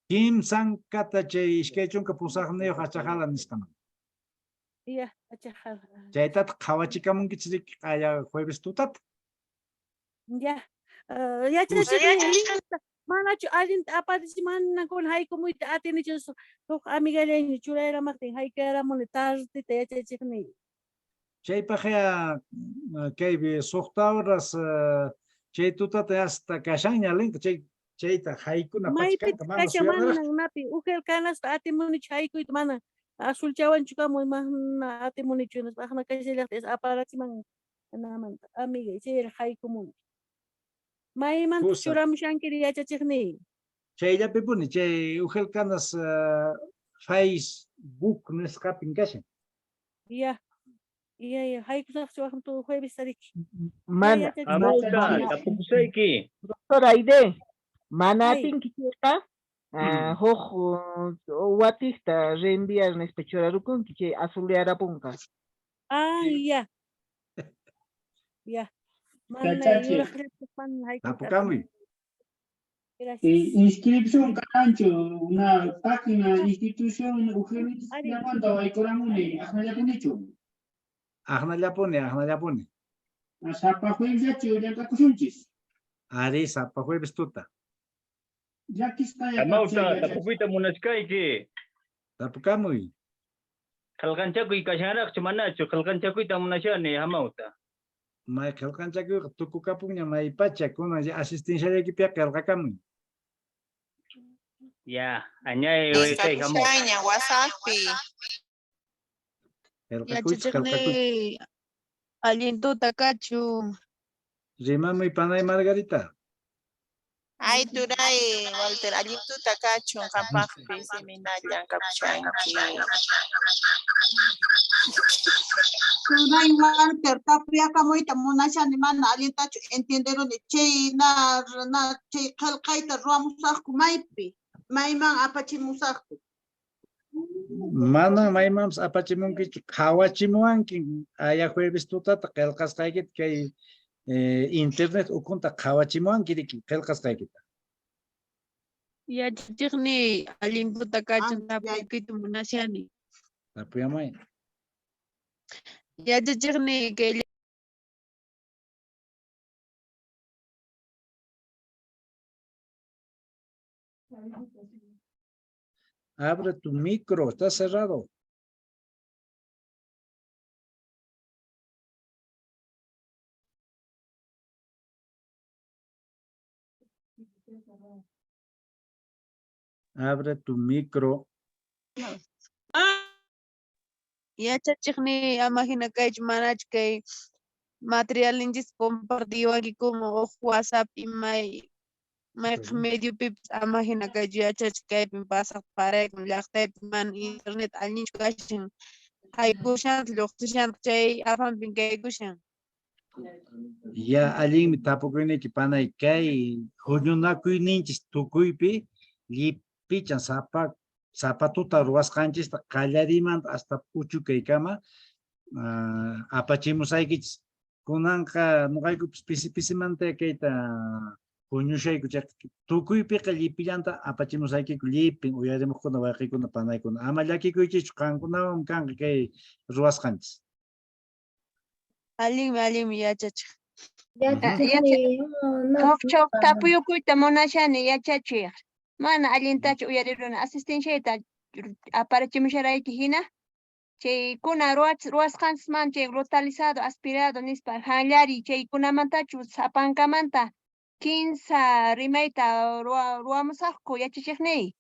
Kimsankata chay 28 achaqala nisqaman. Ya, achaqala. Chaytataq qhawachikamunkichis riki q'aya jueves tutata. Ya. Yachachiqniy linkta manachu allinta aparichi manan kun haykumuyta atinichu huk amigallayña churayramaqtin haykaramuni tardeta yachachiqniy. Chaypaq ya kaypi suqta horas chay tutata hasta kashanña link chay chayta haykuna pacha Maypitaq kanqa mana kashan suyanaraqchu. manan napi ujel canasta atimunichu haykuyta mana azulchawanchu kamuy mana atimunichu nispa aqna kashallaqta es aparachiman namanta amigay chayraq haykumuni. Maymanta Kusa. churamushankiri yachachiqniy. Chayllapipuni chay ujel canas Facebook nisqapin kashan. Ya. Ya, ya, haykusaqchu waqm tu jueves riki. Mana, yachachiq. Amawta, mana, tapukusayki. doctora Aide, mana Ay. atinki chayqa, huk watiqta reenviar nispa churarukunki chay azulearapunqa. Ah, ya. Ya. Mana Yachachiq. yuraqllata mana haykuyta Tapukamuy. atinchu. Gracias. Inscripción kanchu, una página institución Ari. ujunamanta haykuramuni, aqnallapunichu. Aqnallapuni, aqnallapuni. Sapa jueves llank'akusunchis. Ari, sapa jueves tuta. Llakisqa Amawta, tapukuyta munachkayki. Tapukamuy. Qillqanchakuy kashanraqchu manachu, qillqanchakuyta munashani amawta. May qillqanchakuyqa tukukapunña may pacha kunan asistenciallaykipiqa qillqakamuy. Ya, añay wayqay hamuq. Qillqakushaña WhatsApppi. Qillqakuychis, qillqakuychis. Yachachiqniy allin tuta kachun. Rimamuy panay Margarita. Ay, turay, Walter, allin tuta kachun qampaqpis imayna llank'akushanki. Turay, Walter, tapuyakamuyta munashani mana allintachu entienderuni chay na na chay qillqayta ruwamusaqku maypi, mayman apachimusaqku. Mana maymanpas apachimunkichu, qhawachimuwanki aya jueves tutata qillqasqaykita kay internet ukhunta qhawachimuwanki riki qillqasqaykita. Yachachiqniy allin tuta kachun tapukuyta munashani. Tapuyamay. Yachachiqniy kay Abre tu micro, está cerrado. Abre tu micro. Yachachiqniy ama hina kaychu manachu kay materialninchis compartiwanki como huk WhatsApp imay mayqin mediopipis ama hina kaychu yachachiq kaypin pasaq paraykum llaqtaypi mana internet allinchu kashan haykushan lluqsishan chay afanpin kaykushan. Ya allinmi tapukuyniyki panay kay huñunakuyninchis tukuypi llipichan sapa sapatuta ruwasqanchista qallarimanta hasta p'uchukaykama apachimusaykichis. Kunanqa nuqaykupis pisi pisimanta kayta huñushayku chayqa tukuypiqa llipillanta apachimusaykiku llipin uyarimuqkuna wayqiykuna panaykuna ama llakikuychischu qankunawan kanqa kay ruwasqanchis. Allinmi, allinmi yachachiq. Huk chok tapuyukuyta munashani yachachiq. Mana allintachu uyariruni asistenciayta aparachimusharayki hina. Chaykuna ruwasqanchisman chay glotalizado, aspirado nispa hanllari chaykunamantachu sapankamanta kinsa rimayta ruwamusaqku yachachiqniy.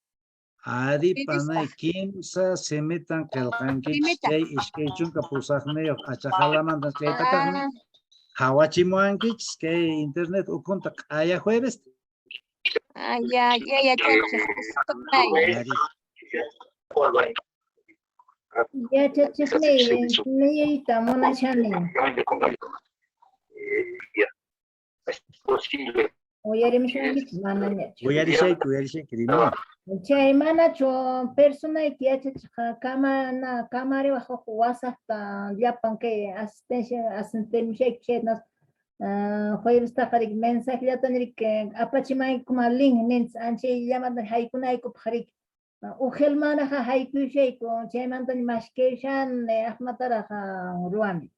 Ari panay Pidispaq. kimsa simitan qillqankichis Simita. chay 28 achajalamanta chaytataqmi qhawachimuwankichis kay internet ukhunta q'aya jueves. Ah, ya, ya yachachiq. Ari. Yachachiqniy, niyta munashani. Uyarimushankichis manañachu. Uyarishayki, uyarishayki, rimay. Chay manachu personayki yachachiq kamana kamariwaq huk WhatsAppta llapan kay asistencia asistenciayki chaynas juevestaqa riki mensajellata riki apachimaykuman link ninchis anchayllamanta haykunaykupaq riki. Ujelmanraqa haykushayku chaymanta mashkayshani aqmataraq ruwani.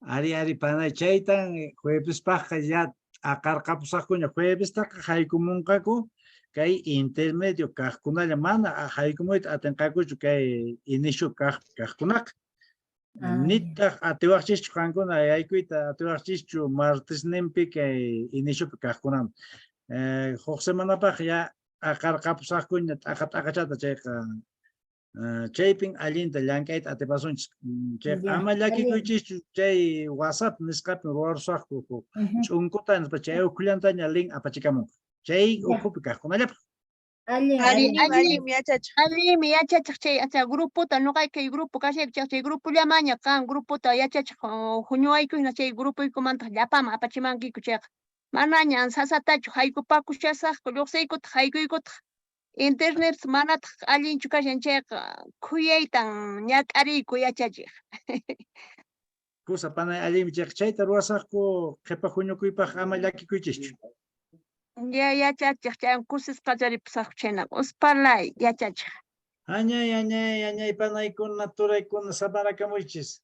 Ari, ari, panay, chaytan juevespaqqa ya aqarqapusaqkuña. Juevestaqa haykumunqaku kay intermedio kaqkunalla, mana haykumuyta atinqakuchu kay inicio kaqkunaqa. Nitaq atiwaqchischu qankuna yaykuyta atiwaqchischu martesninpi kay iniciopi kaqkunaman. Huk semanapaq ya aqarqapusaqkuña t'aqa t'aqachata chayqa chaypin allinta llank'ayta atipasunchis. Chayqa ama llakikuychischu chay WhatsApp nisqapin ruwarusaqku huk ch'unkuta nispa chay ukhullantaña link apachikamunqa. Chay ukhupi kaqkunallapaq. Allin, Ari, allin. allinmi yachachiq. Allinmi yachachiq chay grupota nuqayku kay grupo kashayku chay chay grupollamaña qan grupota yachachiq huñuwayku hina chay grupoykumantaq llapaman apachimankiku chayqa. Manaña sasatachu haykupakushasaqku lluqsiykutaq haykuykutaq. Internet manataq allinchu kashan chayqa khuyaytan ñak'ariyku yachachiq. Kusa panay allinmi chayqa chayta ruwasaqku qhipa huñukuypaq ama llakikuychischu. Ya yachachiq chay kusisqa charipusaqku chhayna uspalay yachachiq. Añay, añay, añay panaykuna, turaykuna samarakamuchis.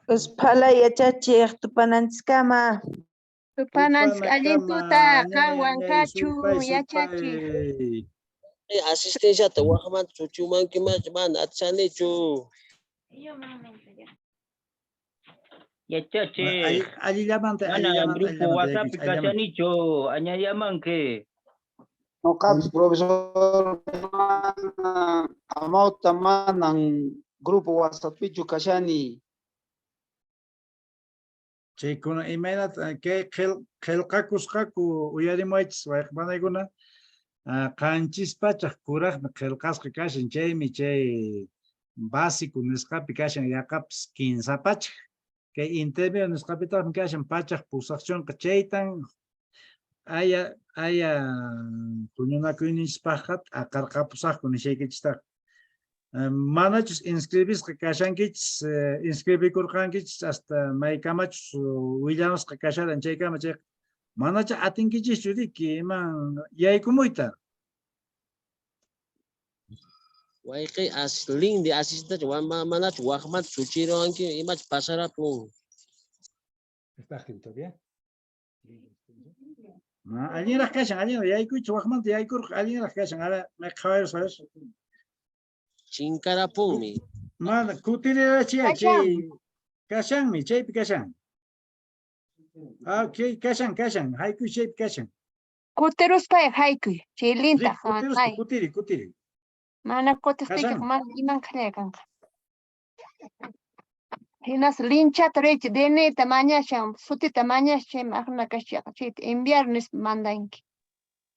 Usphalay yachachiq tupananchiskama. Tupananchis allin tuta Tupanakama, añay, qanwan añay, kachun supay, yachachiq. supay. Asistenciata waqmanta chuchumankimanchu mana atishanichu. Yachachiq. Allillamanta, Mana allillamanta, grupo allillamanta WhatsApp yaykuchis, allillamanta. kashanichu, añayamanki. Noqapis profesor mana amawta manan grupo WhatsAppichu kashani. Chaykuna imaynata kay qillqakusqaku uyarimuwaychis wayqipanaykuna. 7 pachak kuraqmi qillqasqa kashan, chaymi chay básico nisqapi kashan yaqapis 3 pachak. Kay intermedio nisqapitaqmi kashan 180, chaytan aya huñunakuyninchispaqqa t'aqarqapusaqku nishaykichistaq. Manachus inscribisqa kashankichis, inscribikurqankichis hasta maykamachus willanasqa kasharan chaykama chayqa manacha atinkichischu riki iman yaykumuyta. Wayqi link de asistencia manachu waqmanta chuchiruwanki imachu pasarapun. ¿Está escrito bien? Allinraq kashan, allinraq yaykuychu waqmanta yaykurqa allinraq kashan. Ahora me qhawayrus, a ver. Chinkarapunmi. Mana kutirirachiya chay kashanmi, chaypi kashan. Ah, okay, kashan, kashan, haykuy chaypi kashan. Kutiruspay haykuy, chay lintaq, Kutiruspa, ay. kutiri, kutiri. Mana kutiqtiykiqa Kashan. mana iman qhallay kanqa. Hinas linchata riychi, DNIta mañashan, sutita mañashan, chaymi aqna kashaqa, chayta enviar nispa mandanki.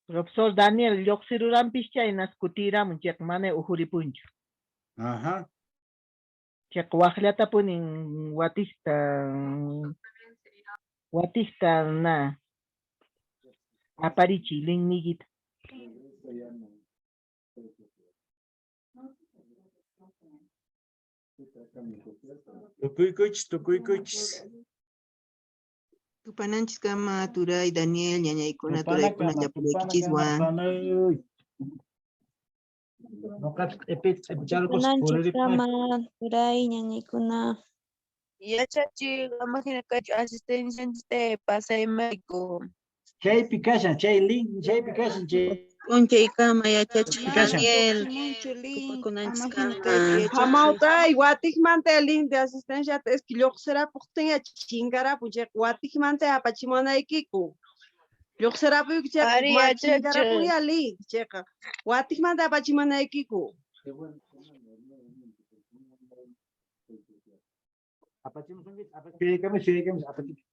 Profesor Daniel lluqsiruranpis chaynas kutiramun chayqa mana uhuripunchu. Ajá. Chayqa waqllatapunin watista watista na aparichiy linkniykita. Tukuykuychis, tukuykuychis. Tupananchiskama turay Daniel, ñañaykuna, turaykuna Tupanakama, llapallaykichiswan. tupanakama, panay. Noqapis q'ipita q'ipicharqus Tupananchiskama, puriripay. turay ñañaykuna. Yachachiq, ama hina kaychu asistencianchista pasaymayku. Chaypi kashan, chay link, chaypi kashan, chay P'unchaykama yachachiq Kashan. Daniel. Tupakunanchiskama. Hamawtay, watikmanta link de asistenciata es que lluqsirapuqtin chinkarapun chayqa watikmanta apachimunaykiku. Lluqsirapuyku chayqa Ari, ma yachachiq. chinkarapunya link chayqa watikmanta apachimunaykiku. Apachimusunkichis, apachikamus, shuyaykamus, apachimus.